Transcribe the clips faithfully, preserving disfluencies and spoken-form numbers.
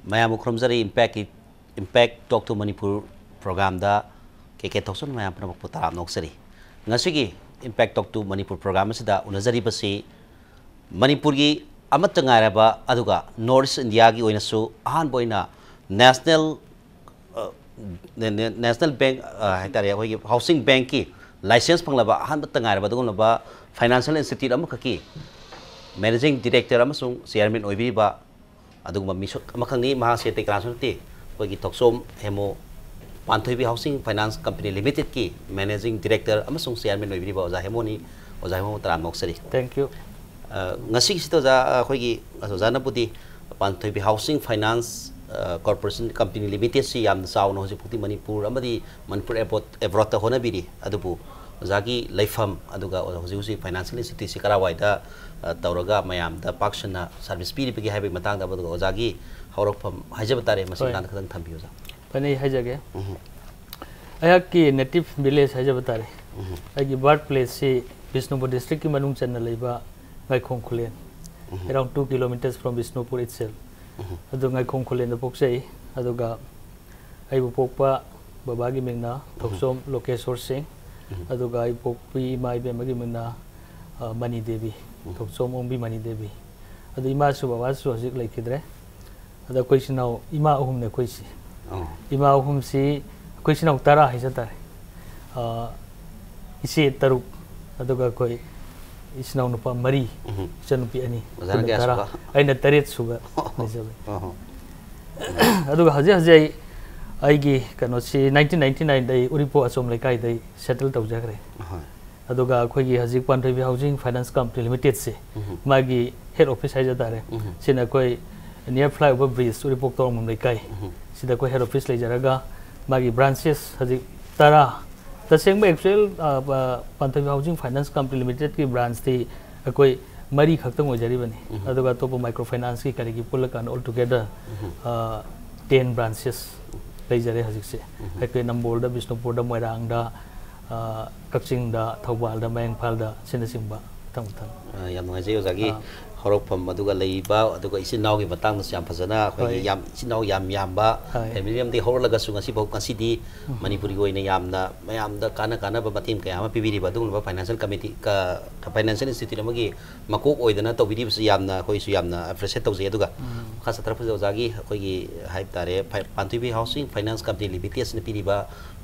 ꯃꯌꯥꯝꯕꯨ ꯈꯨꯔꯨꯝꯖꯔꯤ꯫ ꯏꯝꯄꯦꯛꯀꯤ, ꯏꯝꯄꯦꯛ ꯇꯣꯛ ꯇꯨ ꯃꯅꯤꯄꯨꯔ ꯄ꯭ꯔꯣꯒ꯭ꯔꯥꯝꯗ ꯀꯦ ꯀꯦ ꯊꯣꯛꯆꯣꯝ ꯃꯌꯥꯝ ꯄꯨꯝꯅꯃꯛꯄꯨ ꯇꯔꯥꯝꯅ ꯑꯣꯛꯆꯔꯤ꯫ ꯉꯁꯤꯒꯤ ꯏꯝꯄꯦꯛ ꯇꯣꯛ ꯇꯨ ꯃꯅꯤꯄꯨꯔ ꯄ꯭ꯔꯣꯒ꯭ꯔꯥꯝ ꯑꯁꯤꯗ ꯎꯅꯖꯔꯤꯕꯁꯤ ꯃꯅꯤꯄꯨꯔꯒꯤ ꯑꯃꯠꯇ ꯉꯥꯏꯔꯕ, ꯑꯗꯨꯒ ꯅꯣꯔꯠ ꯏꯁ ꯏꯟꯗꯤꯌꯥꯒꯤ ꯑꯣꯏꯅꯁꯨ ꯑꯍꯥꯟꯕ ꯑꯣꯏꯅ ꯅꯦꯁꯅꯦꯜ, ꯑ, ꯅꯦ-, ꯅꯦ-, ꯅꯦꯁꯅꯦꯜ ꯕꯦꯡꯛ, ꯑ, ꯍꯥꯏꯇꯥꯔꯦ, ꯑꯩꯈꯣꯏꯒꯤ ꯍꯥꯎꯁꯤꯡ ꯕꯦꯡꯛꯀꯤ ꯂꯥꯏꯁꯦꯟꯁ ꯐꯪꯂꯕ ꯑꯍꯥꯟꯕꯇ ꯉꯥꯏꯔꯕ ꯑꯗꯨꯒꯨꯝꯂꯕ ꯐꯥꯏꯅꯥꯟꯁꯤꯌꯦꯜ ꯏꯟꯁꯇꯤꯇ꯭ꯌꯨꯠ ꯑꯃꯈꯛꯀꯤ ꯃꯦꯅꯦꯖꯤꯡ ꯗꯤꯔꯦꯛꯇꯔ ꯑꯃꯁꯨꯡ ꯆꯤꯌꯥꯔꯃꯦꯟ ꯑꯣꯏꯕꯤꯔꯤꯕ ꯑꯗꯨꯒꯨꯝꯕ ꯃꯤꯁꯛ ꯑꯃꯈꯛꯅꯤ꯫ ꯃꯍꯥꯛꯁꯦ ꯑꯇꯩ ꯀꯅꯥꯁꯨ ꯅꯠꯇꯦ, ꯑꯩꯈꯣꯏꯒꯤ ꯊꯣꯛꯆꯣꯝ ꯍꯦꯃꯣ, ꯄꯥꯟꯊꯣꯏꯕꯤ ꯍꯥꯎꯁꯤꯡ ꯐꯥꯏꯅꯥꯟꯁ ꯀꯝꯄꯦꯅꯤ ꯂꯤꯃꯤꯇꯦꯗꯀꯤ ꯃꯦꯅꯦꯖꯤꯡ ꯗꯤꯔꯦꯛꯇꯔ ꯑꯃꯁꯨꯡ ꯆꯤꯌꯥꯔꯃꯦꯟ ꯑꯣꯏꯕꯤꯔꯤꯕ ꯑꯣꯖꯥ ꯍꯦꯃꯣꯅꯤ꯫ ꯑꯣꯖꯥ ꯍꯦꯃꯣ, ꯇꯔꯥꯝꯅ ꯑꯣꯛꯆꯔꯤ꯫ Thank you. ꯑ, ꯉꯁꯤꯒꯤꯁꯤꯗ ꯑꯣꯖꯥ, ꯑꯩꯈꯣꯏꯒꯤ ꯑꯣꯖꯥꯅꯕꯨꯗꯤ ꯄꯥꯟꯊꯣꯏꯕꯤ ꯍꯥꯎꯁꯤꯡ ꯐꯥꯏꯅꯥꯟꯁ, ꯑ, ꯀꯣꯔꯄꯣꯔꯦꯁꯟ ꯀꯝꯄꯦꯅꯤ ꯂꯤꯃꯤꯇꯦꯗꯁꯤ ꯌꯥꯝꯅ ꯆꯥꯎꯅ ꯍꯧꯖꯤꯛ ꯐꯥꯎꯗꯤ ꯃꯅꯤꯄꯨꯔ ꯑꯃꯗꯤ ꯃꯅꯤꯄꯨꯔ ꯑꯦꯕ꯭ꯔꯣꯗ, ꯑꯦꯕ꯭ꯔꯣꯗꯇ ꯍꯣꯠꯅꯕꯤꯔꯤ꯫ ꯑꯗꯨꯕꯨ ꯑꯣꯖꯥꯒꯤ ꯂꯩꯐꯝ, ꯑꯗꯨꯒ ꯍꯧꯖꯤꯛ ꯍꯧꯖꯤꯛ ꯐꯥꯏꯅꯥꯟꯁꯤꯌꯦꯜ ꯏꯟꯁꯇꯤꯇ꯭ꯌꯨꯠꯁꯤ ꯀꯔꯥꯏꯋꯥꯏꯗ, ꯑ, ꯇꯧꯔꯒ ꯃꯌꯥꯝꯗ ꯄꯥꯛ ꯁꯟꯅ ꯁꯥꯔꯚꯤꯁ ꯄꯤꯔꯤꯕꯒꯦ ꯍꯥꯏꯕꯒꯤ ꯃꯇꯥꯡꯗ, ꯑꯗꯨꯒ ꯑꯣꯖꯥꯒꯤ ꯍꯧꯔꯛꯐꯝ ꯍꯥꯏꯖꯕ ꯇꯥꯔꯦ, ꯃꯁꯤꯒꯤ ꯍꯣꯏ꯫ ꯃꯇꯥꯡꯗ ꯈꯤꯇꯪ ꯊꯝꯕꯤꯌꯨ, ꯑꯣꯖꯥ꯫ ꯐꯅꯤ, ꯍꯥꯏꯖꯒꯦ꯫ ꯎꯝ꯫ ꯑꯩꯍꯥꯛꯀꯤ ꯅꯦꯇꯤꯚ ꯚꯤꯂꯦꯖ ꯍꯥꯏꯖꯕ ꯇꯥꯔꯦ꯫ ꯎꯝ꯫ ꯑꯩꯒꯤ ꯕꯥꯔꯊ ꯄ꯭ꯂꯦꯁꯁꯤ ꯕꯤꯁꯅꯨꯄꯨꯔ ꯗꯤꯁꯇ꯭ꯔꯤꯛꯀꯤ ꯃꯅꯨꯡ ꯆꯟꯅ ꯂꯩꯕ ꯉꯥꯏꯈꯣꯡ ꯈꯨꯂꯦꯟ, ꯎꯝ꯫ Around two kilometers from Bishnupur itself꯫ ꯎꯝ꯫ ꯑꯗꯨ ꯉꯥꯏꯈꯣꯡ ꯈꯨꯂꯦꯟꯗ ꯄꯣꯛꯆꯩ꯫ ꯑꯗꯨꯒ ꯑꯩꯕꯨ ꯄꯣꯛꯄ ꯕꯕꯥꯒꯤ ꯃꯤꯡꯅ ꯎꯝ꯫ ꯊꯣꯛꯆꯣꯝ ꯂꯣꯀꯦꯁꯣꯔ ꯁꯤꯡ, ꯎꯝ꯫ ꯑꯗꯨꯒ ꯑꯩ ꯄꯣꯛꯄꯤ ꯏꯃꯥ ꯏꯕꯦꯝꯃꯒꯤ ꯃꯤꯡꯅ, ꯑ, ꯃꯅꯤ ꯗꯦꯕꯤ, ꯎꯝ꯫ ꯊꯣꯛꯆꯣꯝ ꯑꯣꯡꯕꯤ ꯃꯅꯤ ꯗꯦꯕꯤ꯫ ꯑꯗꯨ ꯏꯃꯥꯁꯨ ꯕꯕꯥꯁꯨ ꯍꯧꯖꯤꯛ ꯂꯩꯈꯤꯗ꯭ꯔꯦ꯫ ꯑꯗ ꯑꯩꯈꯣꯏ ꯏꯆꯤꯟ ꯏꯅꯥꯎ, ꯏꯃꯥ ꯑꯍꯨꯝꯅꯦ ꯑꯩꯈꯣꯏꯁꯤ꯫ ꯑꯣ꯫ ꯏꯃꯥ ꯑꯍꯨꯝꯁꯤ, ꯑꯩꯈꯣꯏ ꯏꯆꯤꯟ ꯏꯅꯥꯎ ꯇꯔꯥ ꯍꯥꯏꯖ ꯇꯥꯔꯦ꯫ ꯑ, ꯏꯆꯦ ꯇꯔꯨꯛ, ꯑꯗꯨꯒ ꯑꯩꯈꯣꯏ ꯏꯆꯤꯟ ꯏꯅꯥꯎ ꯅꯨꯄꯥ ꯃꯔꯤ, ꯎꯝ꯫ ꯏꯆꯟꯅꯨꯄꯤ ꯑꯅꯤ, ꯑꯣꯖꯥꯅ ꯄꯨꯟꯅ ꯀꯌꯥ ꯇꯔꯥ꯫ ꯁꯨꯕ? ꯑꯩꯅ ꯇꯔꯦꯠ ꯁꯨꯕ ꯑꯣ꯫ ꯂꯩꯖꯕꯅꯤ꯫ ꯑꯣ꯫ ꯑꯗꯨꯒ ꯍꯧꯖꯤꯛ ꯍꯧꯖꯤꯛ ꯑꯩ, ꯑꯩꯒꯤ ꯀꯩꯅꯣꯁꯤ nineteen ninety nine ꯗ ꯑꯩ ꯎꯔꯤꯄꯣꯛ ꯑꯆꯣꯝ ꯂꯩꯀꯥꯏꯗ ꯑꯩ ꯁꯦꯇꯜ ꯇꯧꯖꯈ꯭ꯔꯦ꯫ ꯍꯣꯏ꯫ ꯑꯗꯨꯒ ꯑꯩꯈꯣꯏꯒꯤ ꯍꯧꯖꯤꯛ ꯄꯥꯟꯊꯣꯏꯕꯤ ꯍꯥꯎꯁꯤꯡ ꯐꯥꯏꯅꯥꯟꯁ ꯀꯝꯄꯦꯅꯤ ꯂꯤꯃꯤꯇꯦꯗꯁꯦ, ꯎꯝ꯫ ꯃꯥꯒꯤ ꯍꯦꯗ ꯑꯣꯐꯤꯁ ꯍꯥꯏꯖ ꯇꯥꯔꯦ꯫ ꯎꯝ꯫ ꯁꯤꯅ ꯑꯩꯈꯣꯏ near flyover bridge ꯎꯔꯤꯄꯣꯛ ꯇꯧꯔꯝꯕꯝ ꯂꯩꯀꯥꯏ꯫ ꯎꯝ꯫ ꯁꯤꯗ ꯑꯩꯈꯣꯏ ꯍꯦꯗ ꯑꯣꯐꯤꯁ ꯂꯩꯖꯔꯒ ꯃꯥꯒꯤ ꯕ꯭ꯔꯥꯟꯆꯦꯁ ꯍꯧꯖꯤꯛ ꯇꯔꯥ, ꯇꯁꯦꯡꯕ ꯑꯦꯛꯆꯨꯑꯦꯜ, ꯑ, ꯑ, ꯄꯥꯟꯊꯣꯏꯕꯤ ꯍꯥꯎꯁꯤꯡ ꯐꯥꯏꯅꯥꯟꯁ ꯀꯝꯄꯦꯅꯤ ꯂꯤꯃꯤꯇꯦꯗꯀꯤ ꯕ꯭ꯔꯥꯟꯁꯇꯤ ꯑꯩꯈꯣꯏ ꯃꯔꯤ ꯈꯛꯇꯪ ꯑꯣꯏꯖꯔꯤꯕꯅꯤ꯫ ꯎꯝ꯫ ꯑꯗꯨꯒ ꯑꯇꯣꯞꯄ ꯃꯥꯏꯀ꯭ꯔꯣ ꯐꯥꯏꯅꯥꯟꯁꯀꯤ ꯀꯔꯤꯒꯤ ꯄꯨꯜꯂꯀꯥꯟꯗ all together, ꯎꯝ꯫ ꯑ, ten branches ꯂꯩꯖꯔꯦ ꯍꯧꯖꯤꯛꯁꯦ꯫ ꯎꯝ꯫ ꯑꯩꯈꯣꯏ ꯅꯝꯕꯣꯜꯗ, ꯕꯤꯁꯅꯨꯄꯨꯔꯗ, ꯃꯣꯏꯔꯥꯡꯗ, ꯑ, ꯀꯛꯆꯤꯡꯗ, ꯊꯧꯕꯥꯜꯗ, ꯃꯌꯥꯡ ꯏꯝꯐꯥꯜꯗ ꯑꯁꯤꯅꯆꯤꯡꯕ ꯊꯝꯃꯣ, ꯊꯝꯃꯣ꯫ ꯑ, ꯌꯥꯝ ꯅꯨꯡꯉꯥꯏꯖꯩ ꯑꯣꯖꯥꯒꯤ ꯑꯥ꯫ ꯍꯧꯔꯛꯐꯝ ꯑꯗꯨꯒ ꯂꯩꯔꯤꯕ, ꯑꯗꯨꯒ ꯏꯆꯤꯟ ꯏꯅꯥꯎꯒꯤ ꯃꯇꯥꯡꯗꯁꯨ ꯌꯥꯝ ꯐꯖꯅ ꯑꯩꯈꯣꯏꯒꯤ ꯍꯣꯏ꯫ ꯌꯥꯝ ꯏꯆꯤꯟ ꯏꯅꯥꯎ ꯌꯥꯝ ꯌꯥꯝꯕ ꯍꯣꯏ꯫ ꯐꯦꯃꯤꯂꯤ ꯑꯃꯗꯒꯤ ꯍꯧꯔꯛꯂꯒꯁꯨ ꯉꯁꯤꯐꯥꯎ, ꯉꯁꯤꯗꯤ ꯎꯝ꯫ ꯃꯅꯤꯄꯨꯔꯒꯤ ꯑꯣꯏꯅ ꯌꯥꯝꯅ ꯃꯌꯥꯝꯗ ꯀꯥꯟꯅ ꯀꯥꯟꯅꯕ ꯃꯇꯦꯡ ꯀꯌꯥ ꯑꯃ ꯄꯤꯕꯤꯔꯤꯕ ꯑꯗꯨꯒꯨꯝꯂꯕ ꯐꯥꯏꯅꯥꯟꯁꯤꯌꯦꯜ ꯀꯃꯤꯇꯤ, ꯐꯥꯏꯅꯥꯟꯁꯤꯌꯦꯜ ꯏꯟꯁꯇꯤꯇ꯭ꯌꯨꯠ ꯑꯃꯒꯤ ꯃꯀꯣꯛ ꯑꯣꯏꯗꯅ ꯇꯧꯕꯤꯔꯤꯕꯁꯤ ꯌꯥꯝꯅ ꯑꯩꯈꯣꯏꯁꯨ ꯌꯥꯝꯅ ꯑꯦꯄ꯭ꯔꯤꯁꯤꯌꯦꯠ ꯇꯧꯖꯩ꯫ ꯑꯗꯨꯒ ꯎꯝ꯫ ꯃꯈꯥ ꯆꯠꯊꯔꯛꯄꯁꯤꯗ ꯑꯣꯖꯥꯒꯤ ꯑꯩꯈꯣꯏꯒꯤ ꯍꯥꯏꯕ ꯇꯥꯔꯦ, ꯐꯥꯏ-, ꯄꯥꯟꯊꯣꯏꯕꯤ ꯍꯥꯎꯁꯤꯡ ꯐꯥꯏꯅꯥꯟꯁ ꯀꯝꯄꯦꯅꯤ ꯂꯤꯃꯤꯇꯦꯗꯁꯤꯅ ꯄꯤꯔꯤꯕ,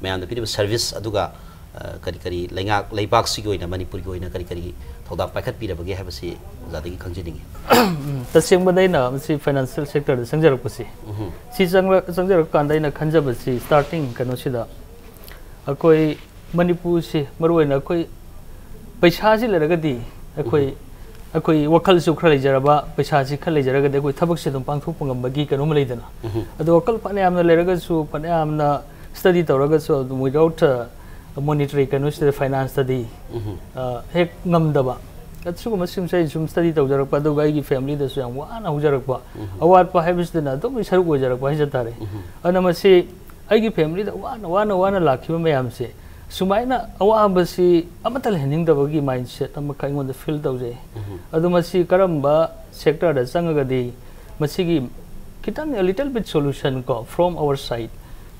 ꯃꯌꯥꯝꯗ ꯄꯤꯔꯤꯕ ꯁꯔꯚꯤꯁ, ꯑꯗꯨꯒ ꯑ, ꯀꯔꯤ ꯀꯔꯤ ꯂꯩꯉꯥꯛ ꯂꯩꯕꯥꯛꯁꯤꯒꯤ ꯑꯣꯏꯅ, ꯃꯅꯤꯄꯨꯔꯒꯤ ꯑꯣꯏꯅ ꯀꯔꯤ ꯀꯔꯤ ꯊꯧꯗꯥꯡ ꯄꯥꯏꯈꯠꯄꯤꯔꯕꯒꯦ ꯍꯥꯏꯕꯁꯤ ꯑꯣꯖꯥꯗꯒꯤ ꯈꯪꯖꯅꯤꯡꯉꯤ꯫ ꯎꯝ, ꯇꯁꯦꯡꯕꯗ ꯑꯩꯅ ꯃꯁꯤ ꯐꯥꯏꯅꯥꯟꯁꯤꯌꯦꯜ ꯁꯦꯛꯇꯔꯗ ꯆꯪꯖꯔꯛꯄꯁꯤ, ꯎꯝ꯫ ꯁꯤ ꯆꯪꯂ-, ꯆꯪꯖꯔꯛꯄ ꯀꯥꯟꯗ ꯑꯩꯅ ꯈꯟꯖꯕꯁꯤ, ꯁ꯭ꯇꯥꯔꯇꯤꯡ ꯀꯩꯅꯣꯁꯤꯗ ꯑꯩꯈꯣꯏ ꯃꯅꯤꯄꯨꯔꯁꯤ, ꯃꯔꯨꯑꯣꯏꯅ ꯑꯩꯈꯣꯏ ꯄꯩꯁꯥꯁꯤ ꯂꯩꯔꯒꯗꯤ ꯑꯩꯈꯣꯏ, ꯎꯝ꯫ ꯑꯩꯈꯣꯏ ꯋꯥꯈꯜꯁꯨ ꯈꯔ ꯂꯩꯖꯔꯕ, ꯄꯩꯁꯥꯁꯤ ꯈꯔ ꯂꯩꯖꯔꯒꯗꯤ ꯑꯩꯈꯣꯏ ꯊꯕꯛꯁꯦ ꯑꯗꯨꯝ ꯄꯥꯡꯊꯣꯛꯄ ꯉꯝꯕꯒꯤ ꯀꯩꯅꯣꯝꯃ ꯂꯩꯗꯅ꯫ ꯎꯝ꯫ ꯑꯗꯣ ꯋꯥꯈꯜ ꯐꯅꯌꯥꯝꯅ ꯂꯩꯔꯒꯁꯨ, ꯐꯅꯌꯥꯝꯅ ꯁ꯭ꯇꯗꯤ ꯇꯧꯔꯒꯁꯨ, ꯑꯗꯨꯝ ꯋꯤꯗꯥꯎꯠ ꯃꯣꯅꯤꯇꯔꯤ ꯀꯩꯅꯣꯁꯤꯗ, ꯐꯥꯏꯅꯥꯟꯁꯇꯗꯤ ꯎꯝ꯫ ꯑ, ꯍꯦꯛ ꯉꯝꯗꯕ꯫ ꯑꯁꯤꯒꯨꯝꯕꯁꯤꯡꯁꯦ ꯑꯩ ꯁꯨꯝ ꯁ꯭ꯇꯗꯤ ꯇꯧꯖꯔꯛꯄ, ꯑꯗꯨꯒ ꯑꯩꯒꯤ ꯐꯦꯃꯤꯂꯤꯗꯁꯨ ꯌꯥꯝ ꯋꯥꯅ ꯍꯧꯖꯔꯛꯄ, ꯎꯝ꯫ ꯑꯋꯥꯠꯄ ꯍꯥꯏꯕꯁꯤꯗꯅ ꯑꯗꯨꯝ ꯁꯔꯨꯛ ꯑꯣꯏꯖꯔꯛꯄ ꯍꯥꯏꯖ ꯇꯥꯔꯦ꯫ ꯎꯝ꯫ ꯑꯗꯨꯅ ꯃꯁꯤ ꯑꯩꯒꯤ ꯐꯦꯃꯤꯂꯤꯗ ꯋꯥꯅ, ꯋꯥꯅ, ꯋꯥꯅ ꯂꯥꯛꯈꯤꯕ ꯃꯌꯥꯝꯁꯦ, ꯁꯨꯃꯥꯏꯅ ꯑꯋꯥꯕꯁꯤ ꯑꯃꯠꯇ ꯂꯩꯍꯟꯅꯤꯡꯗꯕꯒꯤ ꯃꯥꯏꯟꯁꯦꯠ ꯑꯃꯈꯛ ꯑꯩꯉꯣꯟꯗ ꯐꯤꯜ ꯇꯧꯖꯩ꯫ ꯎꯝ꯫ ꯑꯗꯣ ꯃꯁꯤ ꯀꯔꯝꯕ ꯁꯦꯛꯇꯔꯗ ꯆꯪꯉꯒꯗꯤ ꯃꯁꯤꯒꯤ ꯈꯤꯇꯪ, a little bit solution ꯀꯣ, from our side,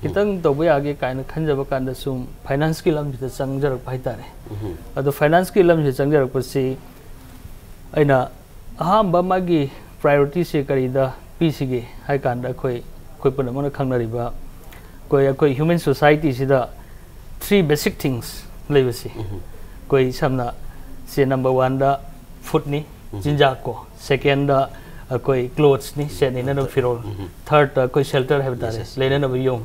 ꯈꯤꯇꯪ ꯇꯧꯕ ꯌꯥꯒꯦ ꯀꯥꯏꯅ ꯈꯟꯖꯕ ꯀꯥꯟꯗ ꯁꯨꯝ ꯐꯥꯏꯅꯥꯟꯁꯀꯤ ꯂꯝꯁꯤꯗ ꯆꯪꯖꯔꯛꯄ ꯍꯥꯏꯇꯥꯔꯦ꯫ ꯎꯝ꯫ ꯑꯗꯣ ꯐꯥꯏꯅꯥꯟꯁꯀꯤ ꯂꯝꯁꯤꯗ ꯆꯪꯖꯔꯛꯄꯁꯤ ꯑꯩꯅ ꯑꯍꯥꯟꯕ ꯃꯥꯒꯤ ꯄ꯭ꯔꯥꯏꯌꯣꯔꯤꯇꯤꯁꯦ ꯀꯔꯤꯗ ꯄꯤꯁꯤꯒꯦ ꯍꯥꯏ ꯀꯥꯟꯗ, ꯑꯩꯈꯣꯏ, ꯑꯩꯈꯣꯏ ꯄꯨꯝꯅꯃꯛꯅ ꯈꯪꯅꯔꯤꯕ, ꯑꯩꯈꯣꯏ, ꯑꯩꯈꯣꯏ ꯍ꯭ꯌꯨꯃꯦꯟ ꯁꯣꯁꯥꯏꯇꯤꯁꯤꯗ three basic things ꯂꯩꯕꯁꯤ, ꯎꯝ꯫ ꯑꯩꯈꯣꯏ ꯁꯝꯅ ꯁꯦ, ꯅꯝꯕꯔ ꯋꯥꯟꯗ ꯐꯨꯗꯅꯤ, ꯎꯝ꯫ ꯆꯤꯟꯖꯥꯛꯀꯣ, ꯁꯦꯀꯦꯟꯗ ꯑꯩꯈꯣꯏ ꯀ꯭ꯂꯣꯠꯁꯅꯤ, ꯁꯦꯠꯅꯅꯕ ꯐꯤꯔꯣꯜ, ꯎꯝ꯫ ꯊꯥꯔꯗꯇ ꯑꯩꯈꯣꯏ ꯁꯦꯜꯇꯔ ꯍꯥꯏꯕ ꯇꯥꯔꯦ, Yes, yes. ꯂꯩꯅꯅꯕ ꯌꯨꯝ꯫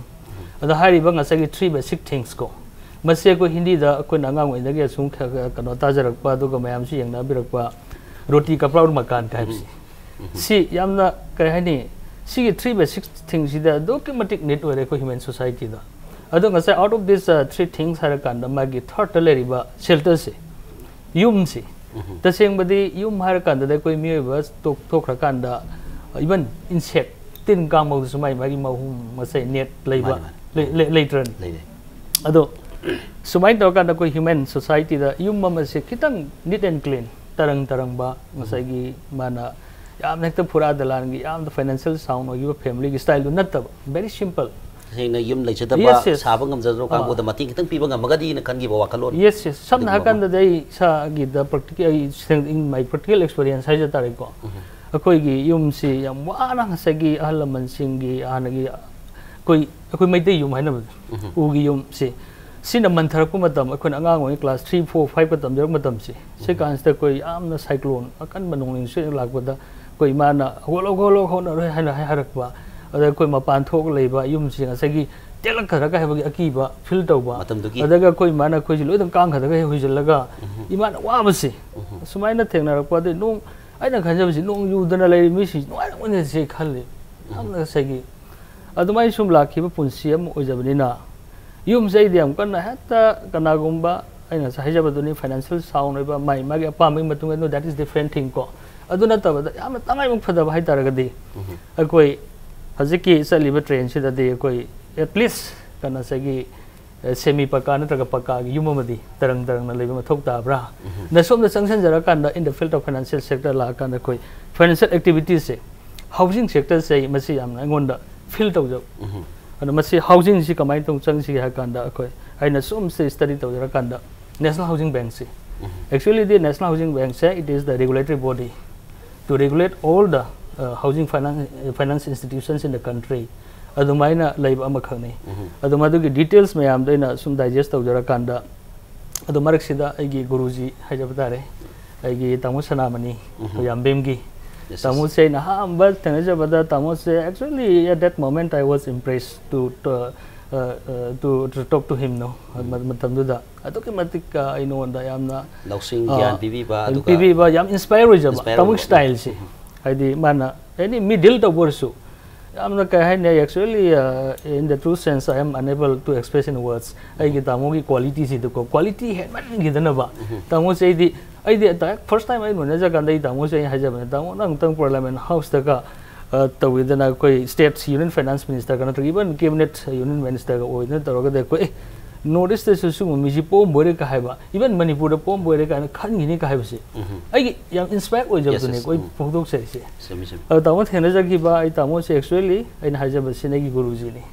ꯑꯗꯣ ꯍꯥꯏꯔꯤꯕ ꯉꯁꯥꯏꯒꯤ three basic things ꯀꯣ, ꯃꯁꯤ ꯑꯩꯈꯣꯏ ꯍꯤꯟꯗꯤꯗ ꯑꯩꯈꯣꯏꯅ ꯑꯉꯥꯡ ꯑꯣꯏꯔꯤꯉꯩꯗꯒꯤ ꯑꯁꯨꯝ ꯈ-, ꯈ-, ꯀꯩꯅꯣ ꯇꯥꯖꯔꯛꯄ, ꯑꯗꯨꯒ ꯃꯌꯥꯝꯁꯨ ꯌꯦꯡꯅꯕꯤꯔꯛꯄ, ꯔꯣꯇꯤ ꯀꯄ꯭ꯔꯥ ꯑꯣꯔ ꯃꯀꯥꯟ ꯀ ꯍꯥꯏꯕꯁꯤ꯫ ꯎꯝ꯫ ꯁꯤ ꯌꯥꯝꯅ, ꯀꯔꯤ ꯍꯥꯏꯅꯤ, ꯁꯤꯒꯤ three basic thingsꯁꯤꯗ ꯑꯗꯨꯛꯀꯤ ꯃꯇꯤꯛ ꯅꯤꯗ ꯑꯣꯏꯔꯦ ꯑꯩꯈꯣꯏ ꯍ꯭ꯌꯨꯃꯦꯟ ꯁꯣꯁꯥꯏꯇꯤꯗ꯫ ꯑꯗꯣ ꯉꯁꯥꯏ, out of this, uh, three things ꯍꯥꯏꯔꯀꯥꯟꯗ, ꯃꯥꯒꯤ ꯊꯥꯔꯗꯇ ꯂꯩꯔꯤꯕ ꯁꯦꯜꯇꯔꯁꯦ, ꯌꯨꯝꯁꯤ, ꯎꯝ꯫ ꯇꯁꯦꯡꯕꯗꯤ ꯌꯨꯝ ꯍꯥꯏꯔꯀꯥꯟꯗꯗ ꯑꯩꯈꯣꯏ ꯃꯤꯑꯣꯏꯕ ꯇꯣꯛ-, ꯊꯣꯛꯈ꯭ꯔꯀꯥꯟꯗ, even insect, ꯇꯤꯟ ꯀꯥꯡ ꯐꯥꯎꯗꯁꯨ ꯃꯥꯒꯤ, ꯃꯥꯒꯤ ꯃꯍꯨꯝ ꯃꯆꯩ, net ꯂꯩꯕ, ꯃꯥꯅꯤ, ꯃꯥꯅꯤ꯫ ꯂꯩ-, ꯂꯩ-, ꯂꯩꯇ꯭ꯔꯅꯤ? ꯂꯩ, ꯂꯩ꯫ ꯑꯗꯣ ꯁꯨꯃꯥꯏꯅ ꯇꯧꯔꯀꯥꯟꯗ ꯑꯩꯈꯣꯏ ꯍ꯭ꯌꯨꯃꯦꯟ ꯁꯣꯁꯥꯏꯇꯤꯗ ꯌꯨꯝ ꯑꯃꯁꯦ ꯈꯤꯇꯪ ꯅꯤꯠ ꯑꯦꯟ ꯀ꯭ꯂꯤꯟ, ꯇꯔꯪ ꯇꯔꯪꯕ, ꯉꯁꯥꯏꯒꯤ ꯃꯥꯅ ꯌꯥꯝꯅ ꯍꯦꯛꯇ ꯐꯨꯔꯥ ꯗꯂꯥꯟꯒꯤ, ꯌꯥꯝꯅ ꯐꯥꯏꯅꯥꯟꯁꯤꯌꯦꯜ ꯁꯥꯎꯟ ꯑꯣꯏꯈꯤꯕ ꯐꯦꯃꯤꯂꯤꯒꯤ ꯁ꯭ꯇꯥꯏꯜꯗꯨ ꯅꯠꯇꯕ, ꯚꯦꯔꯤ ꯁꯤꯝꯄꯜ. ꯇꯁꯦꯡꯅ ꯌꯨꯝ ꯂꯩꯖꯗꯕ, Yes, yes. ꯁꯥꯕ ꯉꯝꯖꯗꯕ ꯑꯥ. ꯀꯥꯡꯕꯨꯗ ꯃꯇꯦꯡ ꯈꯤꯇꯪ ꯄꯤꯕ ꯉꯝꯃꯒꯗꯤꯅ ꯈꯟꯈꯤꯕ ꯋꯥꯈꯜꯂꯣꯟ. Yes, yes. ꯁꯝꯅ ꯑꯗꯨꯒꯨꯝꯕ ꯍꯥꯏꯔꯀꯥꯟꯗꯗꯤ ꯑꯩ ꯏꯁꯥꯒꯤꯗ ꯄ꯭ꯔꯦꯛꯇꯤꯀꯦꯜ, ꯑꯩ ꯏꯟ ꯃꯥꯏ ꯄ꯭ꯔꯦꯛꯇꯤꯀꯦꯜ ꯑꯦꯛꯁꯄꯤꯔꯤꯌꯟꯁ ꯍꯥꯏꯖ ꯇꯥꯔꯦꯀꯣ. ꯑꯩꯈꯣꯏꯒꯤ ꯌꯨꯝꯁꯤ ꯌꯥꯝ ꯋꯥꯅ ꯉꯁꯥꯏꯒꯤ ꯑꯍꯜ ꯂꯃꯟꯁꯤꯡꯒꯤ ꯍꯥꯟꯅꯒꯤ ꯑꯩꯈꯣꯏ, ꯑꯩꯈꯣꯏ ꯃꯩꯇꯩ ꯌꯨꯝ ꯍꯥꯏꯅꯕꯗꯣ, ꯎꯒꯤ ꯌꯨꯝꯁꯤ, ꯁꯤꯅ ꯃꯟꯊꯔꯛꯄ ꯃꯇꯝ, ꯑꯩꯈꯣꯏꯅ ꯑꯉꯥꯡ ꯑꯣꯏꯔꯤꯉꯩ ꯀ꯭ꯂꯥꯁ ꯊ꯭ꯔꯤ, ꯐꯣꯔ, ꯐꯥꯏꯚꯀ ꯇꯝꯖꯔꯛꯄ ꯃꯇꯝꯁꯤ, ꯁꯤ ꯀꯥꯟꯁꯤꯗ ꯑꯩꯈꯣꯏ ꯌꯥꯝꯅ ꯁꯥꯏꯀ꯭ꯂꯣꯟ ꯑꯀꯟꯕ ꯅꯣꯡꯂꯩ ꯅꯨꯡꯁꯤꯠ ꯂꯥꯛꯄꯗ ꯑꯩꯈꯣꯏ ꯏꯃꯥꯅ "ꯍꯧꯒꯠꯂꯣ, ꯍꯧꯒꯠꯂꯣ, ꯍꯣꯠꯅꯔꯣꯏ" ꯍꯥꯏꯅ ꯍꯥꯏꯔꯛꯄ, ꯑꯗ ꯑꯩꯈꯣꯏ ꯃꯄꯥꯟ ꯊꯣꯛꯑꯒ ꯂꯩꯕ ꯌꯨꯝꯁꯤ ꯉꯁꯥꯏꯒꯤ ꯇꯦꯛꯂꯛꯀꯗ꯭ꯔꯒ ꯍꯥꯏꯕꯒꯤ ꯑꯀꯤꯕ ꯐꯤꯜ ꯇꯧꯕ, ꯃꯇꯝꯗꯨꯒꯤ. ꯑꯗꯨꯒ ꯑꯩꯈꯣꯏ ꯏꯃꯥꯅ ꯑꯩꯈꯣꯏꯁꯤ ꯂꯣꯏꯅ ꯀꯥꯡ ꯈꯗꯒ ꯍꯦꯛ ꯍꯨꯏꯖꯤꯜꯂꯒ ꯏꯃꯥꯅ ꯋꯥꯕꯁꯤ, ꯁꯨꯃꯥꯏꯅ ꯊꯦꯡꯅꯔꯛꯄ, ꯑꯗꯩ ꯅꯣꯡ, ꯑꯩꯅ ꯈꯟꯖꯕꯁꯤ ꯅꯣꯡ ꯌꯨꯗꯅ ꯂꯩꯔꯤ ꯃꯤꯁꯤꯡꯁꯤ ꯅꯨꯡꯉꯥꯏꯔꯝꯒꯅꯤ ꯁꯤ ꯈꯜꯂꯤ꯫ ꯌꯥꯝꯅ ꯉꯁꯥꯏꯒꯤ ꯑꯗꯨꯃꯥꯏꯅ ꯁꯨꯝ ꯂꯥꯛꯈꯤꯕ ꯄꯨꯟꯁꯤ ꯑꯃ ꯑꯣꯏꯖꯕꯅꯤꯅ, ꯌꯨꯝꯁꯦ ꯑꯩꯗꯤ ꯌꯥꯝ ꯀꯟꯅ ꯍꯦꯛꯇ ꯀꯅꯥꯒꯨꯝꯕ ꯑꯩꯅ ꯉꯁꯥꯏ ꯍꯥꯏꯖꯕꯗꯨꯅꯤ, ꯐꯥꯏꯅꯥꯟꯁꯤꯌꯦꯜ ꯁꯥꯎꯟ ꯑꯣꯏꯕ, ꯃꯥꯏ ꯃꯥꯒꯤ ꯑꯄꯥꯝꯕꯒꯤ ꯃꯇꯨꯡ ꯏꯟꯅ, that is different thing ꯀꯣ꯫ ꯑꯗꯨ ꯅꯠꯇꯕꯗ ꯌꯥꯝꯅ ꯇꯉꯥꯏꯐꯗꯕ ꯍꯥꯏ ꯇꯥꯔꯒꯗꯤ, ꯑꯩꯈꯣꯏ ꯍꯧꯖꯤꯛꯀꯤ ꯆꯠꯂꯤꯕ ꯇ꯭ꯔꯦꯟꯁꯤꯗꯗꯤ ꯑꯩꯈꯣꯏ at least ꯀꯩꯅꯣ ꯉꯁꯥꯏꯒꯤ, ꯑ, ꯁꯦꯃꯤ ꯄꯀꯥ ꯅꯠꯇ꯭ꯔꯒ ꯄꯀꯥꯒꯤ ꯌꯨꯝ ꯑꯃꯗꯤ ꯇꯔꯪ ꯇꯔꯪꯅ ꯂꯩꯕ ꯃꯊꯧ ꯇꯥꯕ꯭ꯔꯥ? ꯅ ꯁꯣꯝꯗ ꯆꯪꯁꯤꯟꯖꯔꯀꯥꯟꯗ, in the field of financial sector ꯂꯥꯛꯑꯀꯥꯟꯗ ꯑꯩꯈꯣꯏ ꯐꯥꯏꯅꯥꯟꯁꯤꯌꯦꯜ ꯑꯦꯛꯇꯤꯚꯤꯇꯤꯁꯁꯦ, ꯍꯥꯎꯁꯤꯡ ꯁꯦꯛꯇꯔꯁꯦ ꯑꯩ ꯃꯁꯤ ꯌꯥꯝꯅ ꯑꯩꯉꯣꯟꯗ ꯐꯤꯜ ꯇꯧꯖꯕ꯫ ꯑꯗꯣ ꯃꯁꯤ ꯍꯥꯎꯁꯤꯡꯁꯤ ꯀꯃꯥꯏꯅ ꯇꯧꯅ ꯆꯪꯁꯤꯒꯦ ꯍꯥꯏ ꯀꯥꯟꯗ, ꯑꯩꯈꯣꯏ, ꯑꯩꯅ ꯁꯨꯝ ꯁꯤ ꯁ꯭ꯇꯗꯤ ꯇꯧꯖꯔꯀꯥꯟꯗ, ꯅꯦꯁꯅꯦꯜ ꯍꯥꯎꯁꯤꯡ ꯕꯦꯡꯛꯁꯤ, actually the National Housing Bank ꯁꯦ, it is the regulatory body to regulate all the, uh, housing finance, finance institutions in the country ꯑꯗꯨꯃꯥꯏꯅ ꯂꯩꯕ ꯑꯃꯈꯛꯅꯤ꯫ ꯑꯗꯨ ꯃꯗꯨꯒꯤ ꯗꯤꯇꯦꯜꯁ ꯃꯌꯥꯝꯗꯣ ꯑꯩꯅ ꯁꯨꯝ ꯗꯥꯏꯖꯦꯁ ꯇꯧꯖꯔꯀꯥꯟꯗ, ꯑꯗꯨ ꯃꯔꯛꯁꯤꯗ ꯑꯩꯒꯤ ꯒꯨꯔꯨꯖꯤ ꯍꯥꯏꯖꯕ ꯇꯥꯔꯦ, ꯑꯩꯒꯤ ꯇꯥꯃꯣ ꯁꯅꯥꯃꯅꯤ ꯌꯥꯝꯕꯦꯝꯒꯤ꯫ Yes, yes. ꯇꯥꯃꯣꯁꯦ ꯑꯩꯅ ꯑꯍꯥꯟꯕ ꯊꯦꯡꯅꯖꯕꯗ, ꯇꯥꯃꯣꯁꯦ, actually at that moment I was impressed to, to, uh, uh, to, to talk to him, no? ꯃ-, ꯃꯇꯝꯗꯨꯗ ꯑꯗꯨꯛꯀꯤ ꯃꯇꯤꯛ, ꯑ, ꯑꯩꯉꯣꯟꯗ ꯌꯥꯝꯅ, ꯂꯧꯁꯤꯡ, ꯑ, ꯒ꯭ꯌꯥꯟ ꯄꯤꯕꯤꯕ, ꯑꯗꯨꯒ ꯄꯤꯕꯤꯕ, ꯌꯥꯝ ꯏꯟꯁꯄꯥꯌꯔ ꯑꯣꯏꯖꯕ, ꯏꯟꯁꯄꯥꯌꯔ ꯇꯥꯃꯣꯒꯤ ꯑꯣꯏꯕ꯫ ꯁ꯭ꯇꯥꯏꯜꯁꯦ꯫ ꯍꯥꯏꯗꯤ ꯃꯥꯅ ꯑꯦꯅꯤ ꯃꯤ ꯗꯤꯜ ꯇꯧꯕ ꯑꯣꯏꯔꯁꯨ, ꯌꯥꯝꯅ ꯀꯩ ꯍꯥꯏꯅꯤ, actually, uh, in the true sense, I am unable to express in words. ꯑꯩꯒꯤ ꯇꯥꯃꯣꯒꯤ ꯀ꯭ꯋꯥꯂꯤꯇꯤꯁꯤꯗꯀꯣ, ꯀ꯭ꯋꯥꯂꯤꯇꯤ ꯍꯦꯟꯃꯟꯈꯤꯗꯅꯕ꯫ ꯇꯥꯃꯣꯁꯦ ꯑꯩꯗꯤ, ꯑꯩꯗꯤ ꯐꯥꯔꯁ ꯇꯥꯏꯝ ꯑꯩ ꯎꯅꯖ ꯀꯥꯟꯗ ꯑꯩ ꯇꯥꯃꯣꯁꯦ ꯑꯩ ꯍꯥꯏꯖꯕꯅꯦ, "ꯇꯥꯃꯣ, ꯅꯪ ꯑꯃꯨꯛꯇꯪ ꯄꯥꯔꯂꯤꯌꯥꯃꯦꯟ ꯍꯥꯎꯁꯇꯒ, ꯑ, ꯇꯧꯋꯤꯗꯅ, ꯑꯩꯈꯣꯏ ꯁ꯭ꯇꯦꯠꯁ ꯌꯨꯅꯤꯌꯟ ꯐꯥꯏꯅꯥꯟꯁ ꯃꯤꯅꯤꯁꯇꯔꯒ ꯅꯠꯇ꯭ꯔꯒ ꯏꯚꯟ ꯀꯦꯕꯤꯅꯦꯠ ꯌꯨꯅꯤꯌꯟ ꯃꯤꯅꯤꯁꯇꯔꯒ ꯑꯣꯏꯗꯅ ꯇꯧꯔꯒꯗꯤ ꯑꯩꯈꯣꯏ, ꯑꯦ, ꯅꯣꯔꯠ ꯏꯁꯇꯁꯨ ꯁꯤꯒꯨꯝꯕ ꯃꯤꯁꯤ ꯄꯣꯛꯑꯝꯕꯣꯏꯔꯦ ꯀ ꯍꯥꯏꯕ, ꯏꯚꯟ ꯃꯅꯤꯄꯨꯔꯗ ꯄꯣꯛꯑꯝꯕꯣꯏꯔꯦ ꯀꯥꯏꯅ ꯈꯟꯈꯤꯅꯤ ꯀ ꯍꯥꯏꯕꯁꯦ꯫ ꯑꯩꯒꯤ ꯌꯥꯝ ꯏꯟꯁꯄꯥꯌꯔ ꯑꯣꯏꯖꯕꯗꯨꯅꯦ ꯑꯩꯈꯣꯏ ꯐꯣꯡꯗꯣꯛꯆꯔꯤꯁꯦ꯫ ꯑꯗꯣ ꯇꯥꯃꯣ ꯊꯦꯡꯅꯖꯈꯤꯕ ꯑꯩ ꯇꯥꯃꯣꯁꯦ ꯑꯦꯛꯆꯨꯋꯦꯂꯤ ꯑꯩꯅ ꯍꯥꯏꯖꯕꯁꯤꯅ ꯑꯩꯒꯤ ꯒꯨꯔꯨꯖꯤꯅꯤ꯫